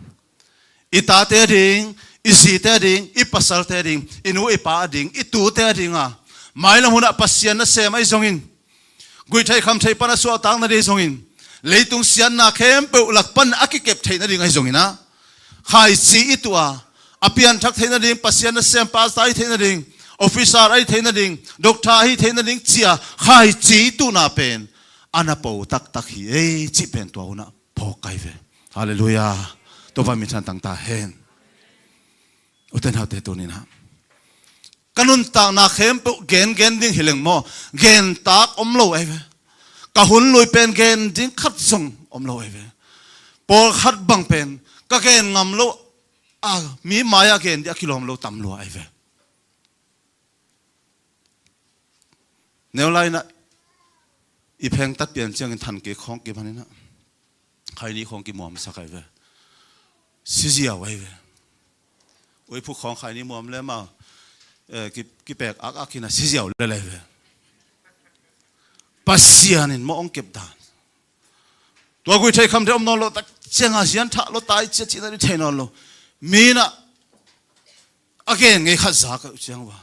i tate a ding, i zite a ding, i pasalte a ding, i nu i pa a ding, i tute a dinga mailam hunah Pasian nasem ahi zongin, guihtheih khamtheih pan a suahtak nading zongin, leitung siatna khempeuh lak pan a kikep theih nading ahi zonginah khaici i tuh a, a pianthak theih nading, Pasian nasem pastor ahi theih nading, officer ahi theih nading, doctor ahi theih nading cia khaici i tuhna pen a na po taktak hi ei cih pen tua hunah phawk kai ve. Halleluiah. Topa minthan tangta hen. Ute naute tuninah ka nuntakna khempeuh gengen ding hi leng maw, gentak om lo ahi ve. Ka hun lui pen gen ding khat zong om lo ahi ve. Pawlkhat bang pen ka gen ngam lo a, mi mai-ah gen ding a kilawm lo tam lua ahi ve. Neu lai inah i phengtat pian ciangin than kik khawng kip haninah khaini khawng kimuamsak ahi ve. Siziau ahi ve. Uiphuk khawng khaini muam le ma, eh, ki, kipek akak inah siziau lel ahi ve. Pasian in maw hong kep dan. Tua guihtheih khamtheih om nawn lo tak cianga sian thah lo tai cia cihna dih thei nawn lo. Mi inah a gen ngei khat za ka uh ciang va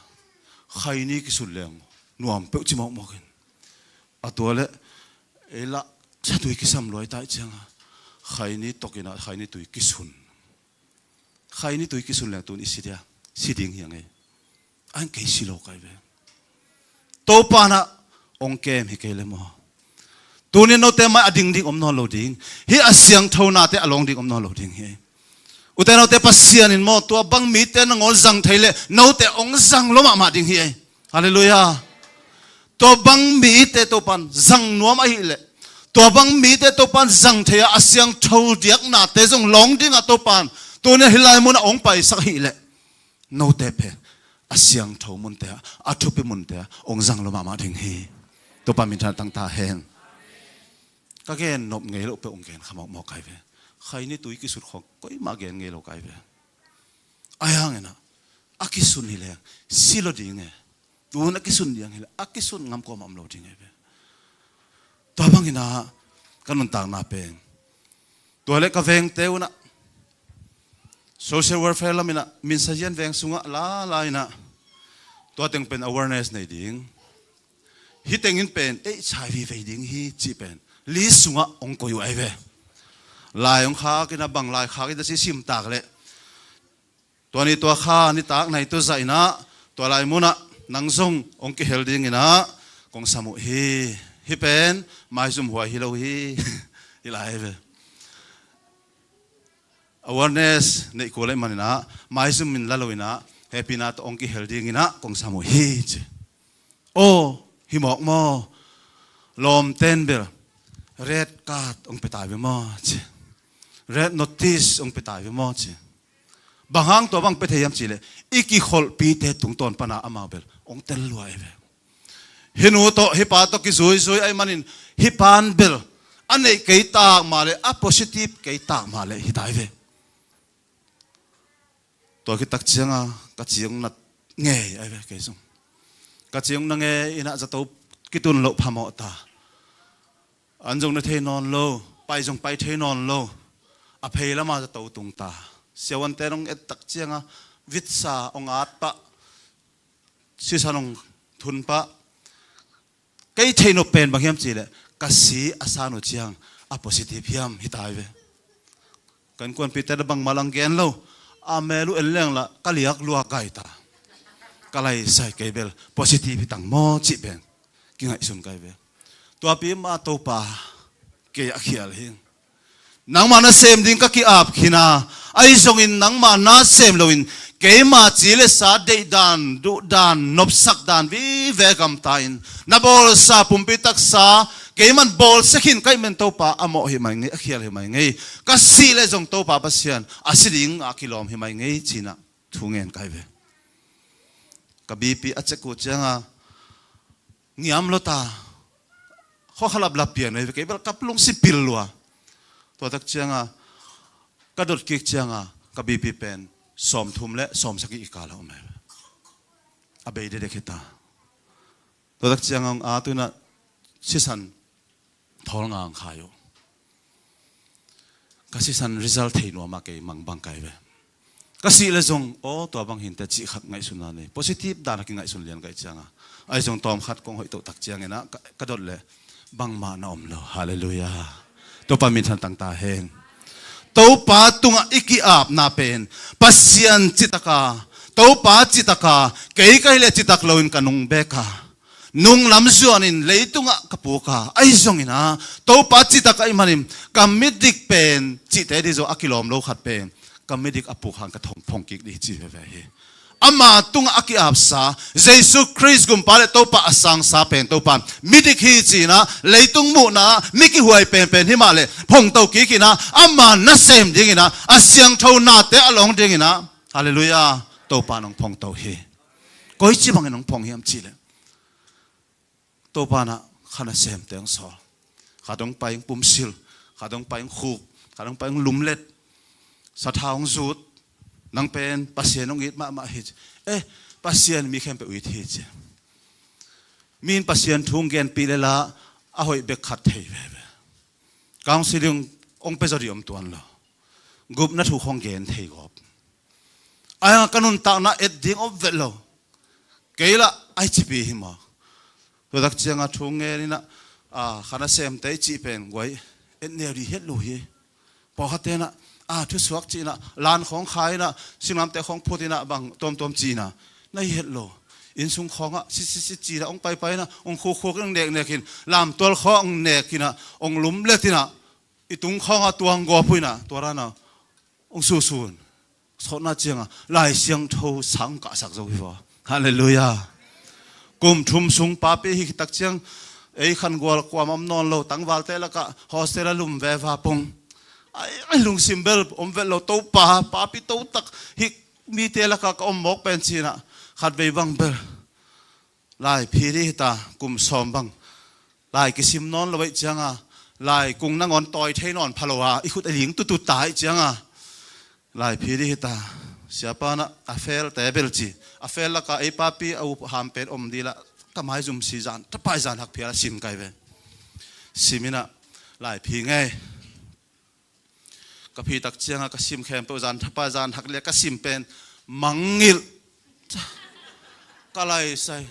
khaini kisun leng nuam peuh ci mawkmawk in. A tua le ei lah satui kisam luai tai cianga khaini tokinah khaini tui kisun. Khaini tui kisun leng tun i si dia, si ding hi a ngei. An kei si lo kai ve. Topa nah ong kem hi kei le maw? Tunin note mai a ding ding om nawn lo ding hi. A siangtho nate a lawng ding om nawn lo ding hi. Ute naute Pasian in maw tua bang mite nangawn zang thei le note ong zang lo mahmah ding hi ei. Halleluiah. Tua bang mite Topan zang nuam ahileh, tua bang mite Topan zang thei-a a siangtho diaknate zong lawng dingah Topan tunia hih lai munah ong paisak ahileh note pen a siangtho munte ah, a thupi munte ah ong zang lo mahmah ding hi. Topa minthan tangta hen. Ka gen nop ngei loh peuh ong gen kha mawkmawk kai ve. Khaini tui kisut khawng koimah gen ngei lo kai ve. Ahi hanginah a kisun hileh si lo ding e. Tun a kisun ding hileh a kisun ngam kuamah om lo ding e ve. Tua banginah ka nuntakna pen tua le ka vengte unah social welfare laminah minsazian veng sungah lala inah tua teng pen awareness nei ding. Hih tengin pen H I V vei ding hi cih pen list sungah ong koi uh ahi ve. Lai ong khak inah bang lai khak inah si simtak leh tua ni tua kha nitak nai tua zah inah tua lai munah nang zong ong kihel dinginah kong sam uh hi. Hih pen maizum huai hi lo hi. Hi lai ve. Awareness neih kul ahih maninah maizum in la lo inah hehpihna tawh ong kihel dinginah kong sam uh hi ci. Aw hi mawk maw? Lawmten bel red card ong pe tai ve maw ci. Red notice ong pe tai ve maw ci. Bang hang tua bang pe thei hiam cihleh i kikholhpite tungtawn pana amau bel ong tel lua ei ve. Hih nu tawh hih pa tawh kizuizui ahih manin hih pan bel a neih kei tak mah leh a positive kei tak mah leh hi tai ve. Tua khit tak cianga ka ciang na ngei ahi ve kei zong. Ka ciang na ngei inah zato kitun loh phamawh ta. An zong na thei nawn lo, pai zong pai thei nawn lo. A phei lama zato tung ta. Siavuante nong et tak cianga vitsa ong at pah, sisan ong thun pah. Kei theih nop pen bang hiam cihleh ka si a san uh ciang a positive hiam hi tai ve. Kan kuanpihte na bangmah lang gen lo. A mel uh en leng lah ka liak lua gai ta. Ka laisai kei bel positive hi tang maw cih pen kingaihsun kai ve. Tuapi mah Topa kei a khial hi. Nangmah na sem ding ka ki-ap khin a, ahi zongin nangmah na sem loin keima ci le sa deihdan, duhdan, nopsakdan vive gamta in na bawlsa pumpi taksa keiman bawlsia khin ka hih man Topa a mawh hi mai ngei, a khial hi mai ngei. Ka sih le zong Topa Pasian a si ding a kilawm hi mai ngei cinah thu ngen kai ve. Ka B P a cek uh cianga ngiam lo ta. Khua kha laplap pian ahi ve, kei bel ka lungsim pil lua. Tua tak cianga ka dot kik cianga ka B P pen sawmthum le sawmsagih i kal a om ahi ve. A bei dedek hi ta. Tua tak cianga hong a tu inah sisan thawl ngang khai uh. Ka sisan result thei nuam a kei mangbang kai ve. Ka sih le zong aw tua bang hinte cih khat ngaihsun a nei. Positive dan a kingaihsun lian kai cianga ahi zong tawm khat kong hoih toh tak ciangin ah ka, ka dot le bangmah na om lo. Halleluiah. Topa min than tang ta hen. Topa tungah i ki-apna pen Pasian citaka, Topa citaka, kei ka hileh citak loin ka nung beka, nung lam zuanin leitungah ka puka, ahi zongin ah Topa citak ahih manin ka midik pen cihte dih zaw a kilawm lo khat pen ka midik a puk hang ka thong phong kik dih ci veve hi. Ama tungah a ki-apsa Jesu Khrist gumpa le Topa a sangsa pen Topa midik hi ci-in ah leitung muhna mi kihuai penpen hi mah le phongto kik in ah ama nasem dingin ah a siangtho nate a lawng dingin ah, halleluiah, Topa in hong phongto hi. Koici bangin hong phong hiam cihleh Topa in ah kha nasemte hong sawl. Khat hong pai hong pumsil, khat hong pai hong khuk, khat hong pai hong lumlet, satha hong zut. Nang pen Pasian hong it mahmah hi ci. Eh, Pasian mi khempeuh it hi ci. Mi in Pasian thu hong genpih le la a hoih bek khat thei veve. Counseling hong pia zaw dih om tuan lo. Gupna thu khong gen thei gawp. Ahi hang ka nuntakna et ding om vet lo. Kei lah ai cipi hi maw. Tua tak cianga thu ngen inah, a, kha nasemte i cih pen guai et neu dih het lo hi. Pawlkhatte inah, a, thusuak cih inah lan khawng khai inah singlamteh khawng phut inah bang tuamtuam cih inah na hi het lo. Innsung khawngah sitsit cih inah hong paipai inah hong khukkhuk in hong neknek in lamtual khawng hong nek inah hong lumlet inah i tung khawngah tuang gawp uh inah tua ranah hong susun. Sawtna cianga Lai Siangtho sang kahsak zo hi vaw. Halleluiah. Kum thum sung papi hi tak ciang ei khangual kuam om nawn lo, tangvalte lakah hostel a lum veva pong. Ai, ai lungsim bel om vet lo, Topa papi totak hi mite lakah ka om mawk pen ci-in ah khatvei bang bel Lai phi dih hi ta, kum sawm bang. Lai kisim nawn lo ahih cianga, lai kung nangawn tawi thei nawn pha lo a, i khut a ling tutut ta ahih cianga, lai phi dih hi ta. Siapa inah a fel te bel ci. A fel laka ei papi a up ham pen om dih lah, ka maizum si zan, tapai zan hak phial a sim kai ve. Sim inah, lai phi ngei. Ka phi tak cianga ka sim khempeuh zan thapa zan hak le ka sim pen mangngilh. Ka laisai.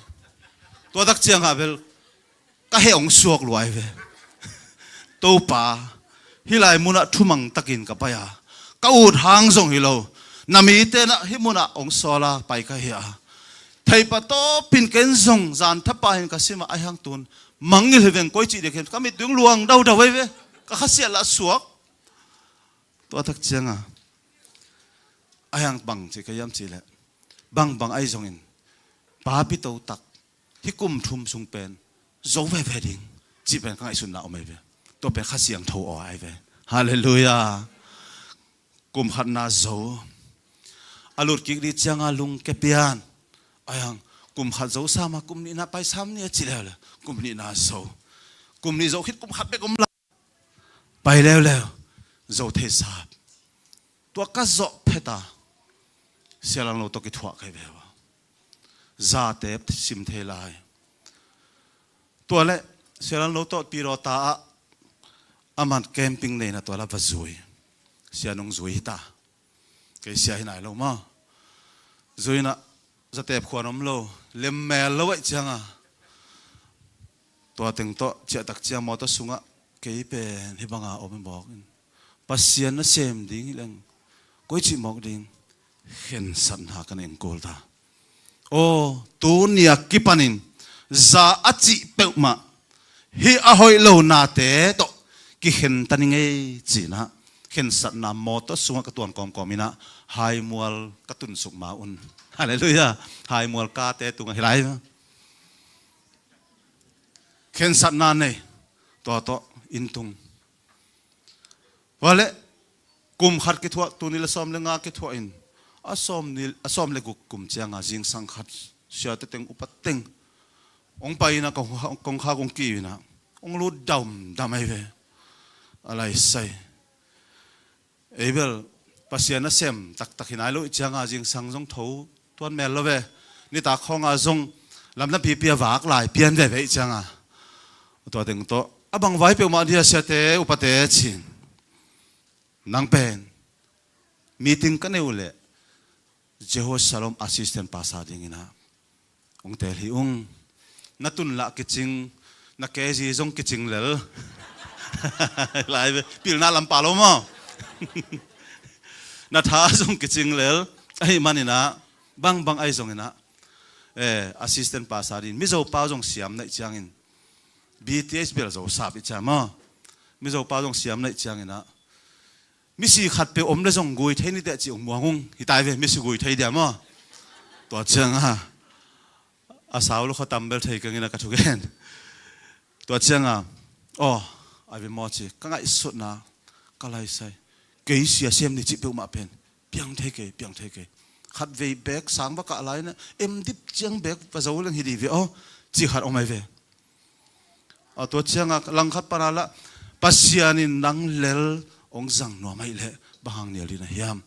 Tua tak cianga bel ka heh hong suak luai ve. Topa, hih lai munah thumang takin ka pai a, ka ut hang zong hi lo. Na mite nah hih munah hong sawl a pai ka hi a, theipatawpin ken zong zan thapa in ka sim a, ahi hang tun mangngilh hi veng, koi cih dek hen ka mit dung luang daudau ahi ve. Ka khasiat lah suak. Tua tak cianga ahi hang bang ci ka hiam cihleh, bangbang ahi zongin papi totak hih kum thum sung pen zo veve ding cih pen ka ngaihsutna om ahi ve. Tua pen Kha Siangtho aw ahi ve. Halleluiah. Kum khatna zo. A lut kik dih cianga lungke pian. Ahi hang kum khat zo sam a, kum nihna pai sam ni a ci leuleu. Kum nihna zo. Kum nih zo khit kum khat bek om la. Pai leuleu, zo thei sap. Tua ka zawh phet a, Sia Lang Lo tawh kithuah kai ve ua. Zate sim thei lai. Tua le Sia Lang Lo tawh Piro ta ah, a man camping neina tua la va zui. Sia nung zui hi ta. Kei sia hi nai lo maw. Zui inah zatep khuan om lo, lemmel lo ahih cianga, tua teng tawh ciahtak ciang mawtaw sungah kei pen hih banga om hi mawk in, Pasian nasem ding hi leng koi cih mawk ding, khensatna ka neng kul ta. Aw, tuni a kipanin za a cih peuhmah hih a hoih lo nate tawh kikhen ta ni ngei ci-in ah, khensatna mawtaw sungah ka tuan kawmkawm inah haimual ka tunsuk ma un. Halleluiah. Haimual kate tungah hi lai. Khensatna nei, tua tawh inn tung. Tua le kum khat kithuah, tul nih le sawm le nga kithuah in, a sawm nih, a sawm le guk kum cianga zingsang khat siate teng, upa teng Hong pai inah kongkhak, kongkhak hong kiu inah hong lut damdam ahi ve. A laisai. Ei bel Pasian nasem taktak hi nai lo ih cianga zingsang zong tho tuan mel lo ve. Nitak khawnga zong lamdang pipi a vak lai pian veve ih cianga tua teng tawh a bang vai peuhmah dia siate upate cin. Nang pen meeting ka nei uh leh Jerusalem assistant pastor dinginah hong tel hi ung. Na tun lah kicing, na kezi zong kicing lel. Lai ve, pilna lampa lo maw? Na tha zong kicing lel. Ahi maninah bangbang ahi zonginah, eh, assistant pastor din Mizo pau zong siam na ih ciangin, B T S bel zo sap ih ciang maw? Mizo pau zong siam na ih cianginah misi khatpeuh om le zong gui thei niteh cih ung muang ung. Hi tai ve, misi gui thei dia maw? Tua cianga a sau lo khaw tam bel thei keng inah ka thugen. Tua cianga aw, ai ve maw ci ka ngaihsutna ka laisai. Kei sia sem ni cih peuhmah pen piang thei kei, piang thei kei. Khatvei bek sang va kah lai na em dip ciang bek va zo leng hi dih ve aw, cih khat om ai ve. A tua cianga langkhat pana lah Pasian in nang lel hong zang nuam ahih leh bang hang nial ding na hiam?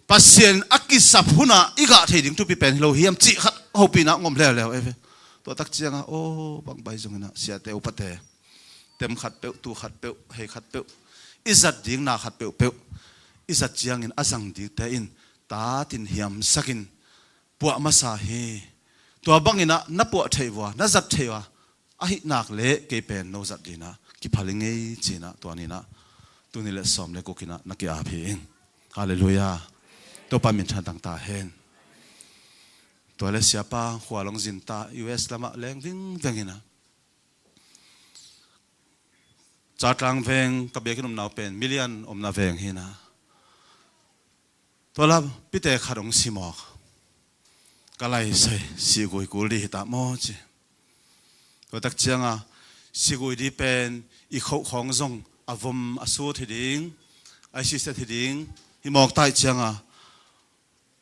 Pasian in a kisap hunah i gah thei ding thupi pen hi lo hiam cih khat hopihna ngom leuleu ei ve. Tua tak cianga aw, bang bai zonginah siate upate tem khat peuh, tu khat peuh, hei khat peuh, i zat ding na khat peuhpeuh i zat ciangin a zang dingte in tatin hiamsakin puah masa hi. Tua banginah na puah theih vua, na zat theih vua ahih nak leh kei pen no zat dinah kiphal i ngei cinah tua ninah tuni le sawm le kukinah na ki-ap hi ing. Halleluiah. Topa minthan tangta hen. Tua le siapa khua long zinta U S lamah leng vingvenginah Catlang veng ka biakinn omna uh pen million omna veng hinah. Tua la pite khat hong si mawk. Ka laisai, sihgui kul dih hi ta maw ci. Tua tak cianga sihgui dih pen i khoh khawng zong a vom a sut hi ding, a siset hi ding hi mawk ta ih cianga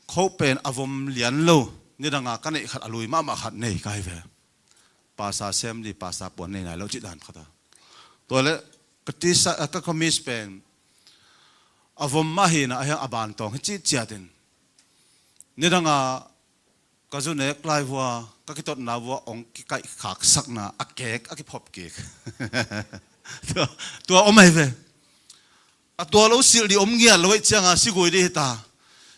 khoh pen a vom lian lo, nidanga ka neih khat a lui mahmah khat nei ka hi ve. Pasa sem dih, pasa puan nei nai lo cih dan khata. Tua le ka tisa, ka kamis pen a vom mah hinah a hiang a ban tawng hi cih ciatin nidanga ka zu nek lai vua, ka kitotna vua hong kikaih khaksakna a kek a kiphop kik. Tua, tua om ahi ve. A tua lo silh dih om ngiat lo aih cianga sihgui dih hi ta.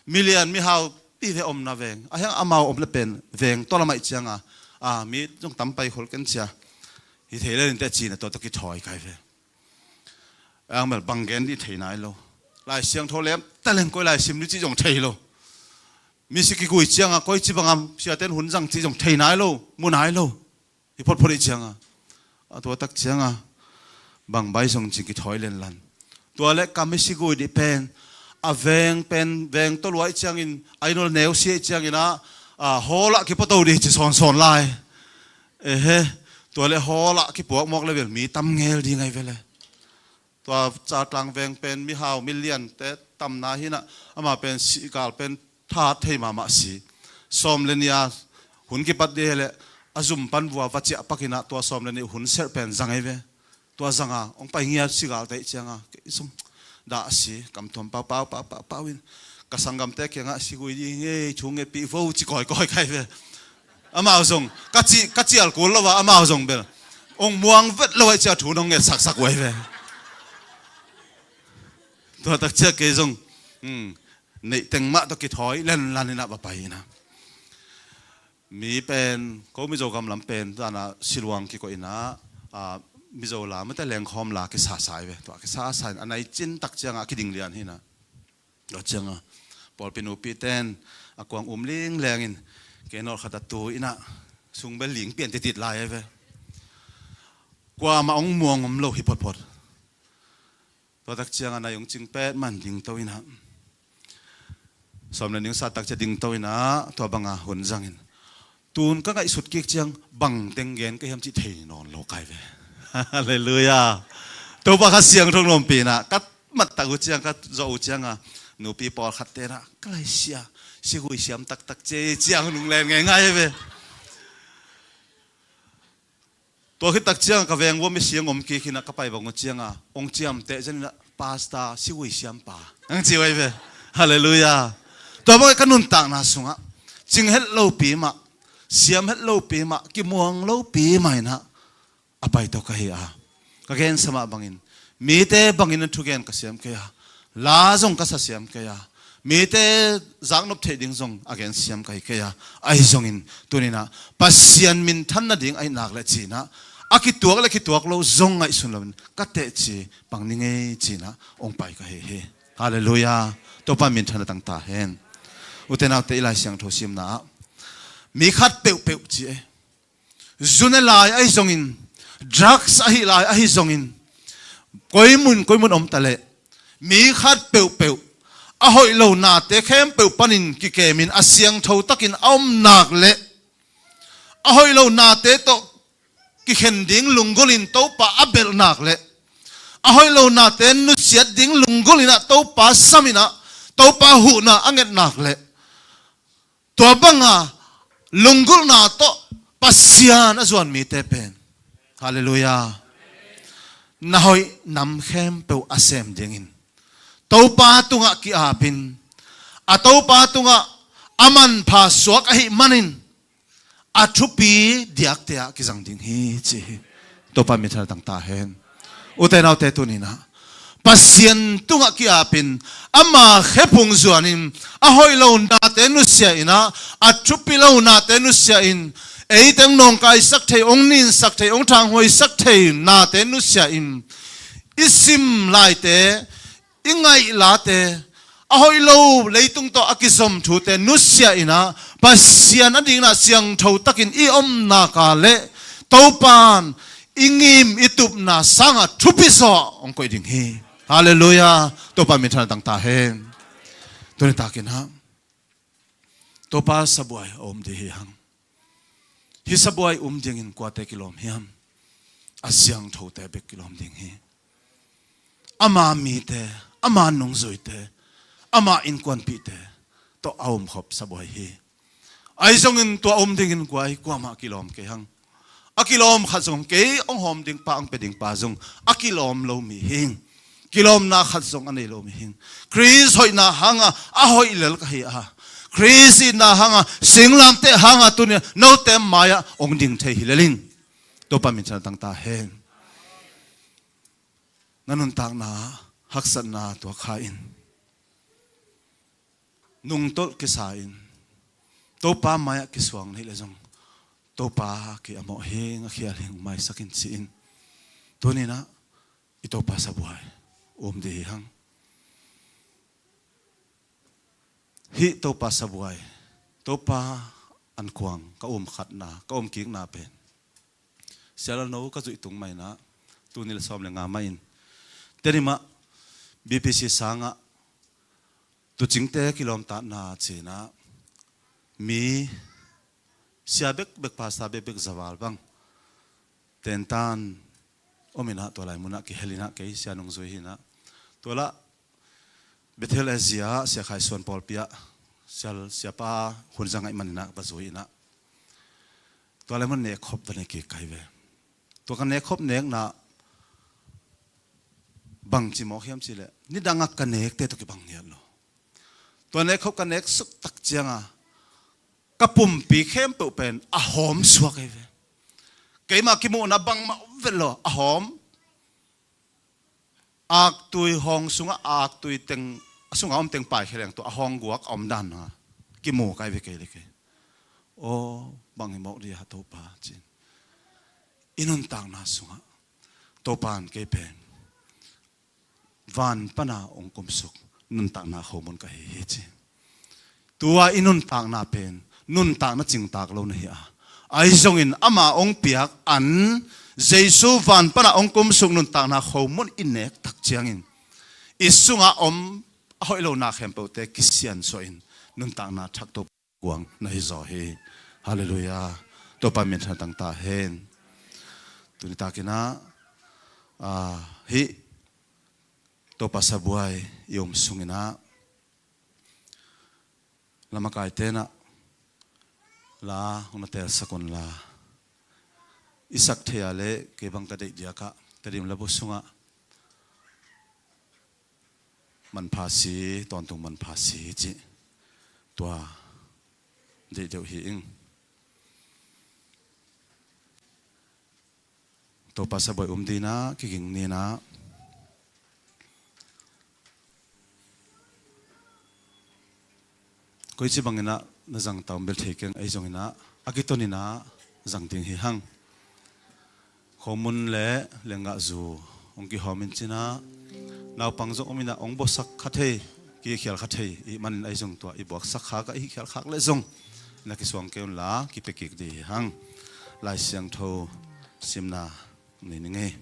Milian mihau pi ve omna veng a hiang amau om le pen veng tawlamah ih cianga a mi zong tam pai khol ken cia. Hi thei le ninte cina tua tawh kithawi kai ve. Ang mel bang gen dih thei nai lo. Lai Siangtho lem taleng koi lai sim ni cih zong thei lo. Misi kigui cianga koi ci bangam siaten hun zang cih zong thei nai lo, mu nai lo. Hi photphot ih cianga a tua tak cianga bang bai zong cing kithawi lenlan. Tua le ka misi gui dih pen a veng pen veng tawlua ih ciangin a inol neu sia ih ciangin a, a hawlah kipoto dih ci sawnsawn lai. Ehe, tua le hawlah kipuak mawk le bel mi tam ngel ding ai vele. Tua Catlang veng pen mihau miliante tamna hinah ama pen sihgal pen that thei mahmah si. Sawm le nia hun kipat dih le a zum pan vua va ciah pakinah tua sawm le nih hun serh pen zang ei ve. Tua zanga hong pai ngiat sihgalte ih cianga kei zong dah a si, kamthuam pau pau pau pau pau in ka sanggamte kiangah sihgui dih ngei thu ngetpih vo ci kawikawi kai ve. Amau zong ka ci, ka cial kul lo a amau zong bel hong muang vet lo aih cia thu nong nget saksak uh ahi ve. Tua tak cia kei zong, hmm, neih teng mah tawh kithawi lenlan inah va pai inah. Mi pen ko Mizo gam lam pen tana siluang kikoh inah, a, Mizo la mate lengkhawm la kisasa ahi ve. Tua kisasa in a nai cin tak ciangah a kiding lian hinah. Tua cianga pawlpi nupi ten a kuang um linglengin kei nawlkhat a tu inah sungbel ling pian titit lai ai ve. Kuamah hong muang om lo hi photphot. Tua tak cianga nai hong cing pet man dingto inah sawm le nih sa tak cia dingto inah tua banga hun zangin tun ka ngaihsut kik ciang bang teng gen ka hiam cih thei nawn lo kai ve. Halleluiah. Topa kha siangtho lawmpi inah ka mat tak uh ciang ka zawh uh cianga nupi pawlkhat tenah ka laisia sihgui siam taktak cia ciang nung len ngeingai ve. Tua khit tak ciangah ka veng vua misiang om kik inah ka pai bang uh ciangah ong ciamteh zen inah, "Pastor, siui siampa," ang ci uh ahi ve. Halleluiah. Tua bang ka nuntakna sungah cing het lopi mah, siam het lopi mah, kimuang lopi mah inah a pai tawh ka hi a, ka gensa mah bangin mite bangin a thugen ka siam kei a, la zong ka sa siam kei a, mite zaknop theih ding zong a gen siam ka hi kei a, ahi zongin tuninah Pasian minthan nading ahi nak le cinah a kituak le kituak lo zong ngaihsun loin ka tehci bang ni ngei cinah ong pai ka hi hi. Halleluiah. Topa minthan a tangta hen. Ute naute, i Lai Siangtho simna ah mi khat peuhpeuh ci e, zu ne lai ahi zongin, drugs ahi lai ahi zongin, koi mun koi mun om ta leh, mi khat peuhpeuh a hoih lo nate khempeuh panin kikemin a siangtho takin a om nak leh, a hoih lo nate tawh kikhen ding lunggulhin Topa a belh nak leh, a hoih lo nate nusiat ding lunggulhinah Topa saminah Topa huhna a nget nak leh, tua banga lunggulhna tawh Pasian a zuan mite pen, halleluiah, na hoih nam khempeuh a sem dingin Topa tungah ki-apin, a Topa tungah a manpha suak ahih manin a thupi diakte ah kizang ding hi ci hi. Topa minthan a tangta hen. Ute naute, tuninah Pasian tungah ki-apin, ama khephung zuanin, a hoih lo nate nusia inah, a thupi lo nate nusia in, eiteng nawngkaisak thei, ong ninsak thei, ong thanghuaisak thei nate nusia in, i sim laite, i ngaih late, a hoih lo leitung tawh a kizom thute nusia inah Pasian a dinginah siangtho takin i om nak leh, Topan i ngim i tupna sangah thupi zaw ong koih ding hi. Halleluiah. Topa minthan a tangta hen. Tuni takinah Topa sabuai a um ding hi hang. Hih sabuai um dingin kuate kilawm hiam? A siangthote bek kilawm ding hi. Ama mite, ama nungzuite, ama innkuanpihte tawh a umkhop sabuai hi. Ahi zongin tua um dingin kua hi, kuamah kilawm kei hang. A kilawm khat zong, kei ong hawm ding pa, ong pia ding pa zong a kilawm lo mi hing. Kilawmna khat zong a nei lo mi hing. Khrist hoihna hanga a hoih lel ka hi a, Khrist itna hanga, singlamteh hanga tunia note mai-ah ong ding thei hi lel ing. Topa minthan a tangta hen. Na nuntakna haksatna tuak kha in, nungtolh kisa in, Topa mai-ah kisuang na hih leh zong, Topa kei a mawh hing, a khial hing, maisak in ci-in, tuninah i Topa sabuai um ding hi hang. Hih Topa sabuai, Topa ankuang ka um khatna, ka um kikna pen, sialano ka zuih tung mah inah, tul nih le sawm le nga mah in, Tedim ah B P C sangah tuucingte kilawmtatna cinah, mi sia bekbek, pastor bekbek, zaval bang tentan om inah, tua lai munah kihel inah, kei sia nungzui hi inah, tua lah Bethel Asia, Sia Khai Suan pawlpi ah, sia, siapa hun za ngaih man inah va zui inah, tua lai mun nekkhop va nek kik ka hi ve. Tua ka nekkhop nekna bangci mawk hiam cih leh, nidangah ka nekte tawh kibang ngiat lo. Tua nekkhop ka nek suk tak cianga ka pumpi khempeuh pen a hawm suak ahi ve. Keimah kimuhna bangmah om vet lo, a hawm. Aktui hawng sungah, aktui teng, a sungah om teng paikhia leng tua a hawng guak a om dan na kimu ka hi ve kei le kei. Aw, bang hi mawk dia Topa, ci-in. I nuntakna sungah Topa in kei pen van pana hong kumsuk nuntakna khomun ka hi hi, ci. Tua i nuntakna pen nuntakna cingtak lo na hi a, ahi zongin ama hong piak an Jesu van pana hong kumsuk nuntakna khomun i nek tak ciangin i sungah om a hoih lo na khempeuhte kisiansuah in nuntakna thak Topa kuang na hi zaw hi. Halleluiah. Topa min thanatang ta hen. Tuni takin ah, ah, hih Topa sabuai i om sungin ah, la makaite in ah la hong na telsak un la, i sak thei a leh kei bang ka deih diakah Tedim labu sungah manpha si, tawntung manpha si cih tua deih deuh hi ing. Topa sabuai um dinah kiging ninah koici banginah na zang taum bel thei keng, ahi zonginah a kitoninah zang ding hi hang. Khomun le lenggahzu hong kihawm in cinah naupang zong om inah hong buaksak kha thei, kikhial kha thei ih manin ahi zong tua i buaksak khak ah i khial khak leh zong na kisuang kei unla kipia kik dih hi hang. Lai Siangtho simna nei ning ei.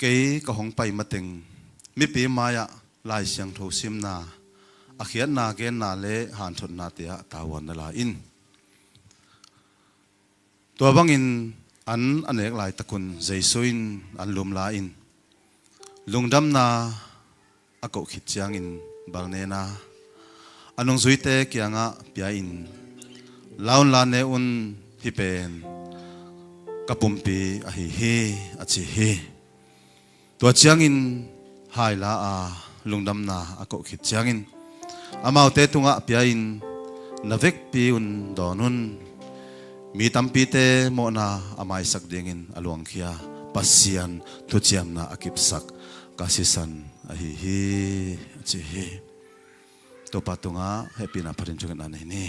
Kei ka hong pai mateng mipi mai-ah Lai Siangtho simna, a khiatna genna le hanthotnate ah tavuan na la in. Tua bangin an a nek laitakun Jesu in an lum la in lungdamna a koh khit ciangin bal nena a nungzuite kiangah pia in, "La unla ne un, hih pen ka pumpi ahi hi," a ci hi. Tua ciangin hai la a lungdamna a koh khit ciangin amaute tungah pia in, "Na vekpi un dawn un. Mi tampite mawhna a maisak dingin a luangkhia Pasian thuciamna a kipsak ka sisan ahi hi," a ci hi. Topa tungah hehpihna phatin thungetna nei ni.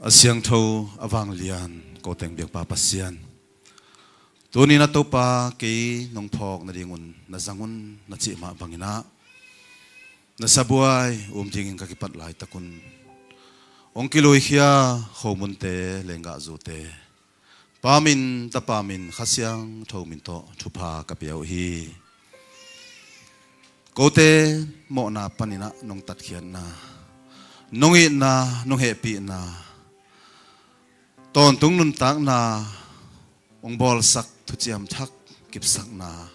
A siangtho a vanglian ko teng biakpa Pasian, tuni na Topa kei nong phawk nadingun na zang un na cih mah banginah na sabuai um dingin ka kipat laitakun hong kiluikhia khomunte, lenggahzute Pa min, Tapa min, Kha Siangtho min tawh thupha ka pia uh hi. Kote mawhna paninah nong tatkhiatna, nong itna, nong hehpihna, tawntung nuntakna, hong bawlsak thuciam thak kipsakna,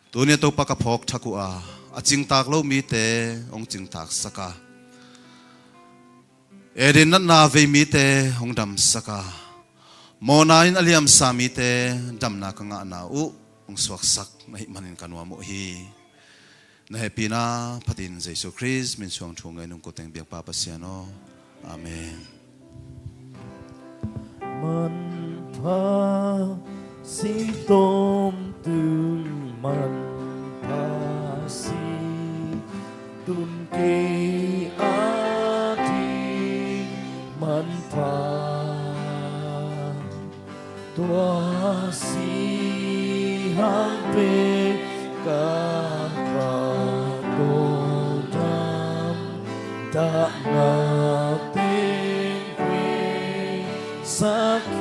tuni a Topa ka phawk thak uh a, a cingtak lo mite hong cingtaksak a, Eden natna vei mite hong damsak a, mawhna in a liamsa mite damna ka ngahna uh hong suaksak na hih manin ka nuam uh hi. Na hehpihna phatin Jesu Khrist min suang thu ngai nung ko teng biakpa Pasian aw. Amen. Manpha si tawntung manpha si, tun kei a ding manpha. Tua si hang pek ka pa tawldam, dahna pek vei sakin.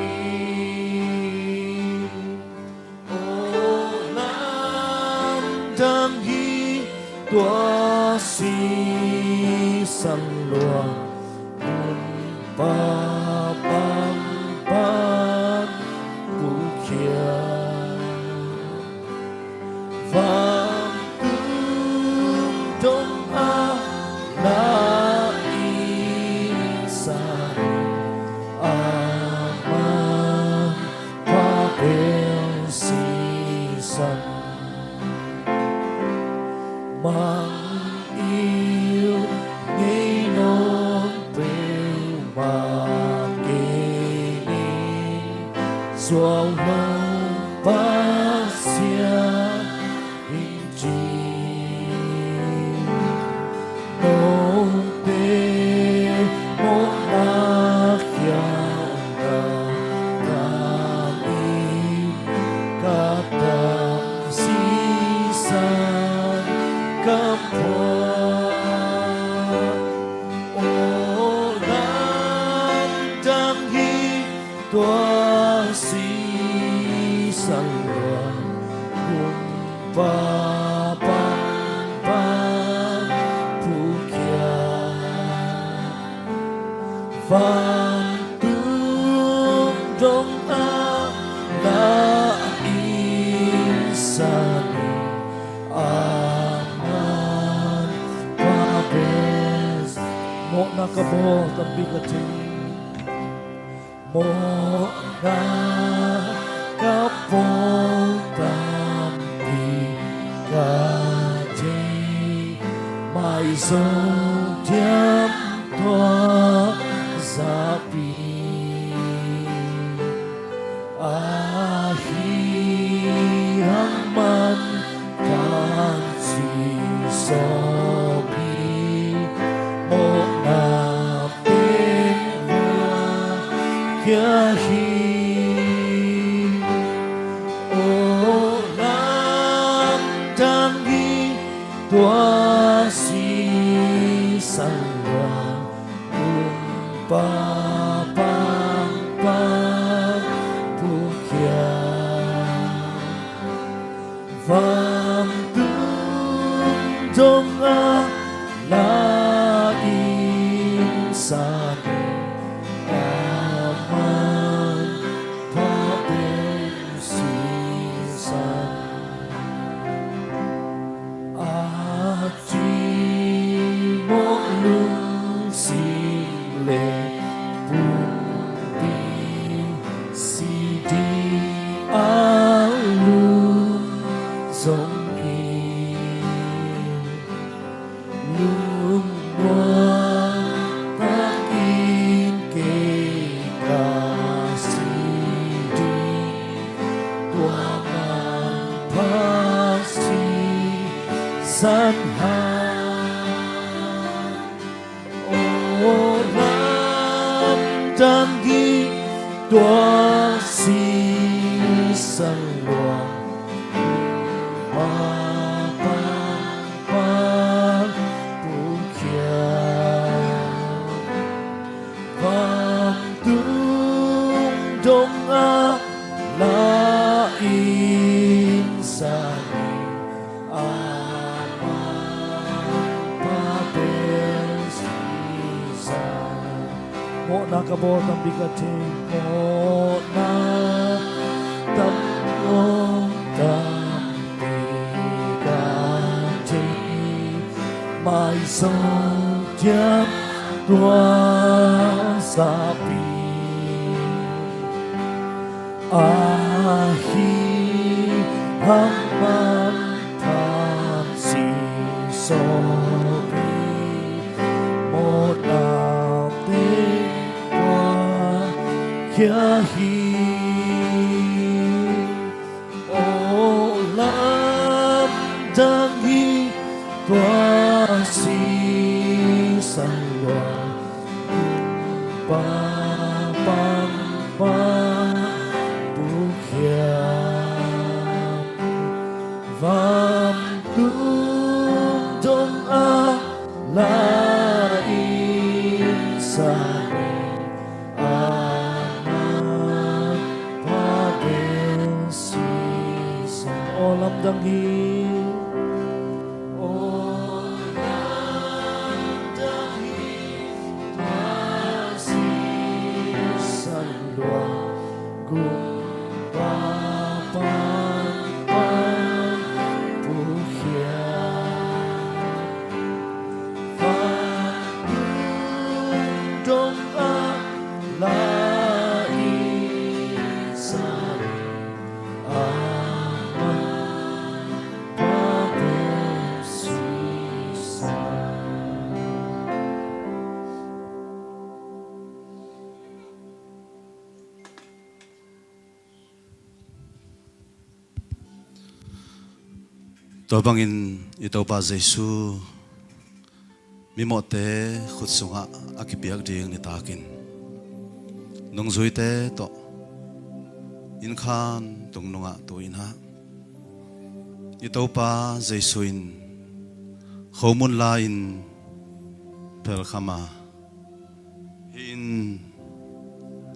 Aw lamdang hi tua sisan luang, kumpa pampan pulkhia. Vantung dong a na i sa ama pa bel sisan. Mang iu ngei nawn peuhmah kei ning, zuau lo Pasian hing ci. Note mawhna khialhna tami ka tam sisan ka phuak. Aw lamdang hi tua sisan luang, kumpa pampan pulkhia. Vantung dong a na i sa Mawhna ka bawl tampi ka thei. Mawhna ka bawl tampi ka thei. Maizo diam tua zahpi. Ahi hang man kan si sawpi, mawhna pen hua kia hi. O lamdang hi tua sisan lua, kumpa pangpang pukhiat. Vantung dong a la inn sa ni, a man pha pen sisan. A tui mawh lungsing le pumpi si ding a lum zong hi. Lungnuam takin kei ka si ding, tua manpha sisan hang. O lamdang hi tua sisan lua, kumpa pangpang pukhiat. Vantung dong a la inn sa ni, a man pha pen sisan. Mawhna ka bawl tampi ka thei. Mawhna tam, mawh tampi ka thei. Maizo diam tua zahpi. Ahi hang man kan si sawpi, mawhna pen hua kia hi. O lamdang hi tua sisan lua, kumpa pangpang pukhiat. Vantung dong a la inn sa ni, a man pha pen sisan. O lamdang hi. O lamdang hi tua sisan lua, kumpa pangpang pukhiat. Vantung dong a la inn sa ni, a man pha pen sisan. Tua bangin i Topa Jesu mimawhte khut sungah a kipiak ding nitakin nungzuite tawh innkhan tungnungah tu-in ah i Topa Jesu in khomun la-in phelkham a, "Hih in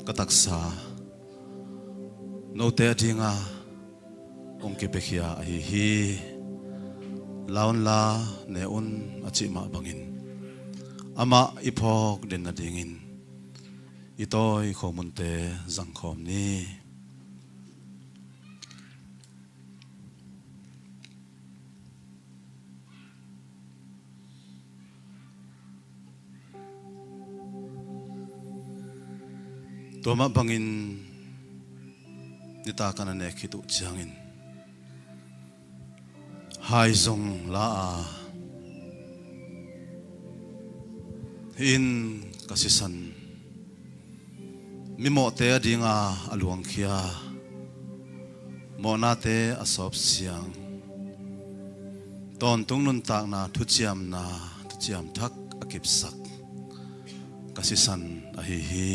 ka taksa, note adinga hong kipiakhia ahi hi. La unla, ne un," a cih mah bangin amah i phawk den nadingin i tawi khomunte zangkhawm ni. Tua mah bangin nitak a na nek khit uh ciangin hai zong la a, hih in ka sisan, mimawhte a dinga a luangkhia, mawhnate a sawpsiang, tawntung nuntakna thuciamna, thuciam thak a kipsak ka sisan ahi hi.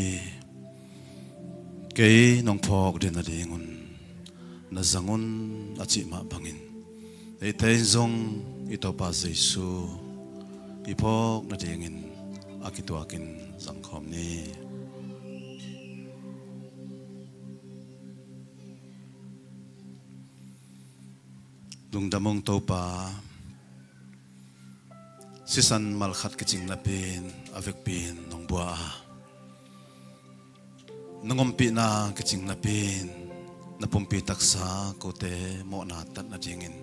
Kei nong phawk den nadingun na zang un, a cih mah bangin eite in zong i Topa Jesu i phawk nadingin a kituakin zangkhawm ni. Lungdam ung Topa, sisan malkhat kicing napi-in a vekpi-in nong bua a, nong ompihna kicing napi-in na pumpi taksa kote mawhna tat nadingin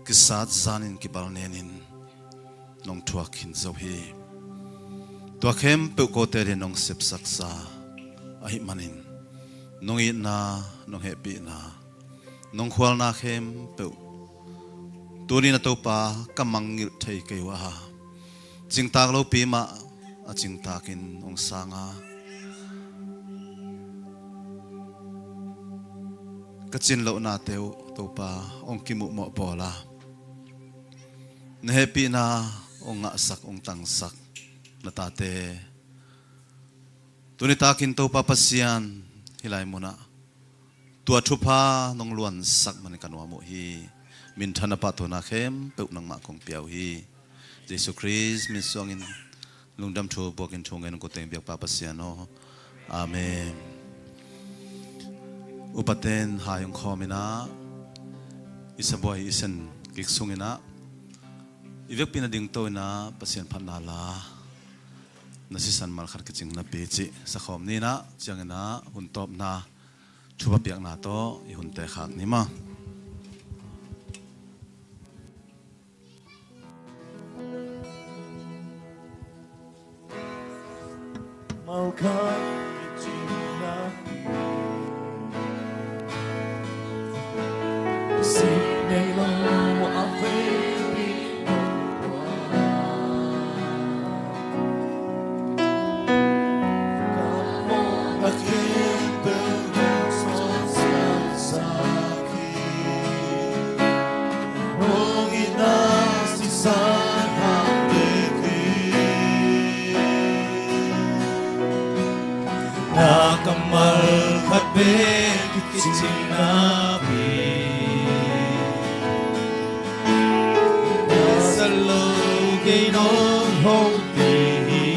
kisat zanin kibal nenin nong thuak khin zo hi. Tua khempeuh kote din nong sepsaksa ahih manin nong itna, nong hehpihna, nong khualna khempeuh tuni-in a Topa ka mangngilh thei kei uh a, cingtak lopi mah a cingtakin hong sang a, ka cin lohnate uh Topa hong kimuhmawh bawl a, na hehpihna hong ngahsak, hong tangsak na tate tuni takin Topa Pasian hih lai munah tua thupha nong luansak manin ka nuam uh hi. Minthanna, pahtawina khempeuh nangmah kong pia uh hi. Jesu Khrist min suangin lungdam thu buakin thu ngen kong ko teng biakpa Pasian aw. Amen. Upaten hai hong khawm in ah, i sabuai i sen kik sungin ah, i vekpi-in a dingto in ah Pasian phatna la, na sisan malkhat kicing napi cih sakhawm ni in ah, ciangin ah hun tawpna thupha piakna tawh i hunte khak ni maw. Na kammal khat bek kicing napi, na sa lo kei nong hong pi hi.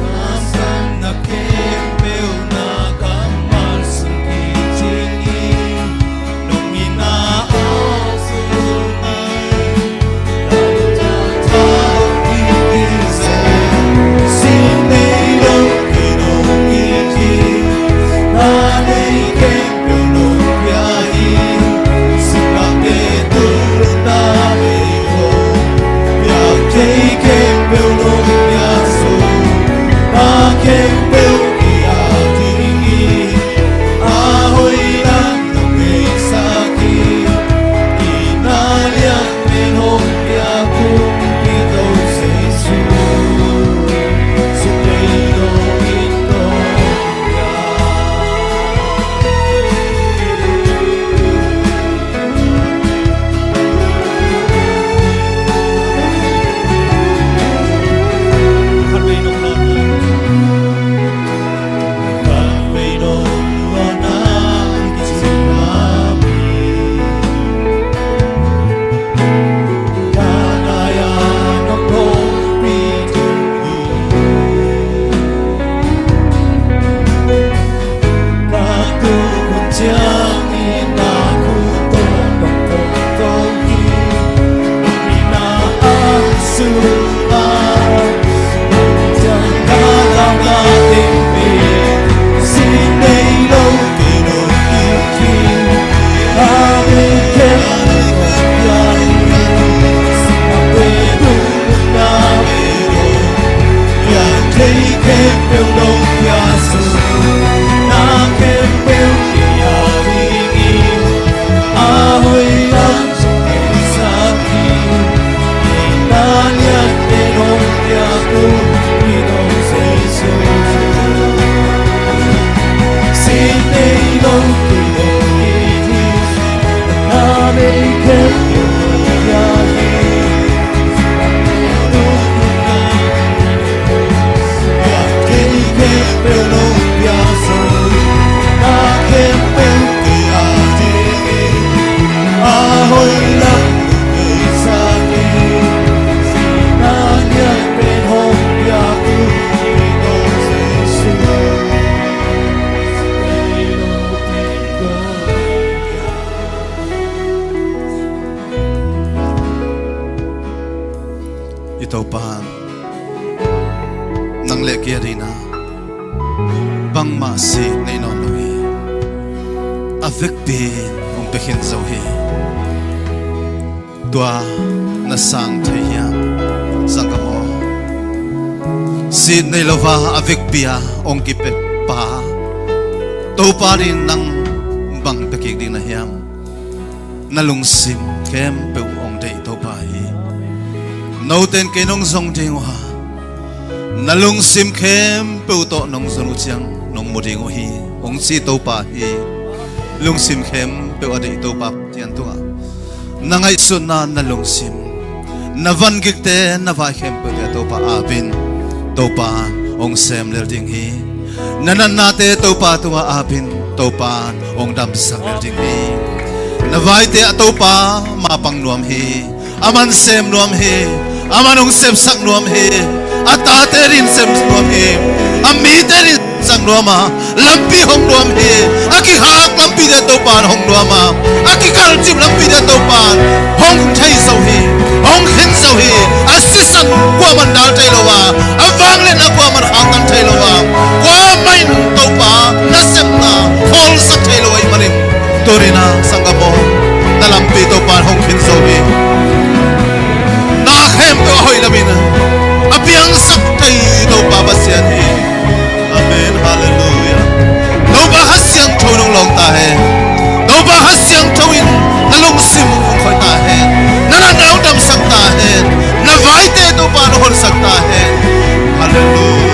Na sanna khempeuh na kammal sung kicing hi. Topa, nang le kei adingin bangmah si nei nawn lo hi. A vekpi in hong pia khin zo hi. Tua na sang thei hiam, sanggam aw? Si nei lo a, a vekpi a hong kipia pa Topa in nang bang pia kik ding na hiam? Na lungsim khempeuh hong deih Topa hi. Note in kei nong zong ding uh a, na lungsim khempeuh tawh nong zon uh ciang nong mu ding uh hi, hong ci Topa hi. Lungsim khempeuh a deih Topa Pasian tungah na ngaihsutna, na lungsim, na vangikte, na vai khempeuhte Topa apin Topa hong sem lel ding hi. Na natnate Topa tungah apin Topa hong damsak lel ding hi. Na vaite ah Topa mapang nuam hi. Aman sem nuam hi. Aman hong sepsak nuam hi. A tate in sem nuam hi. A mite in sang nuam a, lampi hong nuam hi. A kihak lampite Topa in hong nuam a, a kikalcip lampite Topa in hong thei zo hi, hong khin zo hi. A sisan kuaman dal thei lo a, a vangliatna kuaman khaktan thei lo a, kuamah in Topa nasepna khawlsak thei lo ahih manin, tuni-in a sanggam aw, na lampi Topa in hong khin zo hi. Na khempeuh a hoih lamin a piangsak thei Topa Pasian hi. Amen. Halleluiah. Topa Kha Siangtho in hong lawng ta hen. Topa Kha Siangtho in na lungsim hong khoi ta hen. Na natna hong damsak ta hen. Na vaite Topa in hong honsak ta hen. Halleluiah.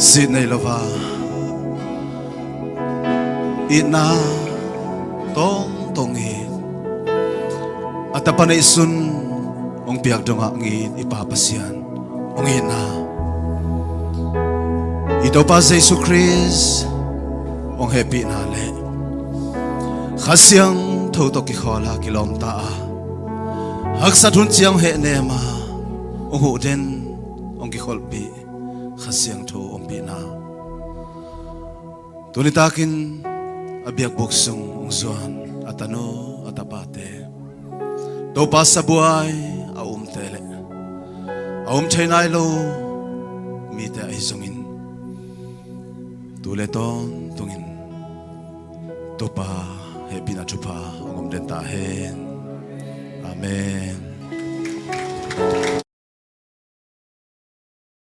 Si nei lo a, itna tongtong i a tapa neihsun hong piak dongah ngin i Pa Pasian hong itna, i Topa Jesu Khrist hong hehpihna le Kha Siangtho tawh kikhawl a kilawm ta a, haksat hun ciang hong hehnem a, hong huh den, hong kikholhpih Kha Siangtho ompihna, tuni takin a biakbuk sung hong zuan a tanu a tapate, Topa sabuai a umte le a um thei nai lo mite ahi zongin, tu le tawntungin Topa hehpihna thupha hong om den ta hen. Amen.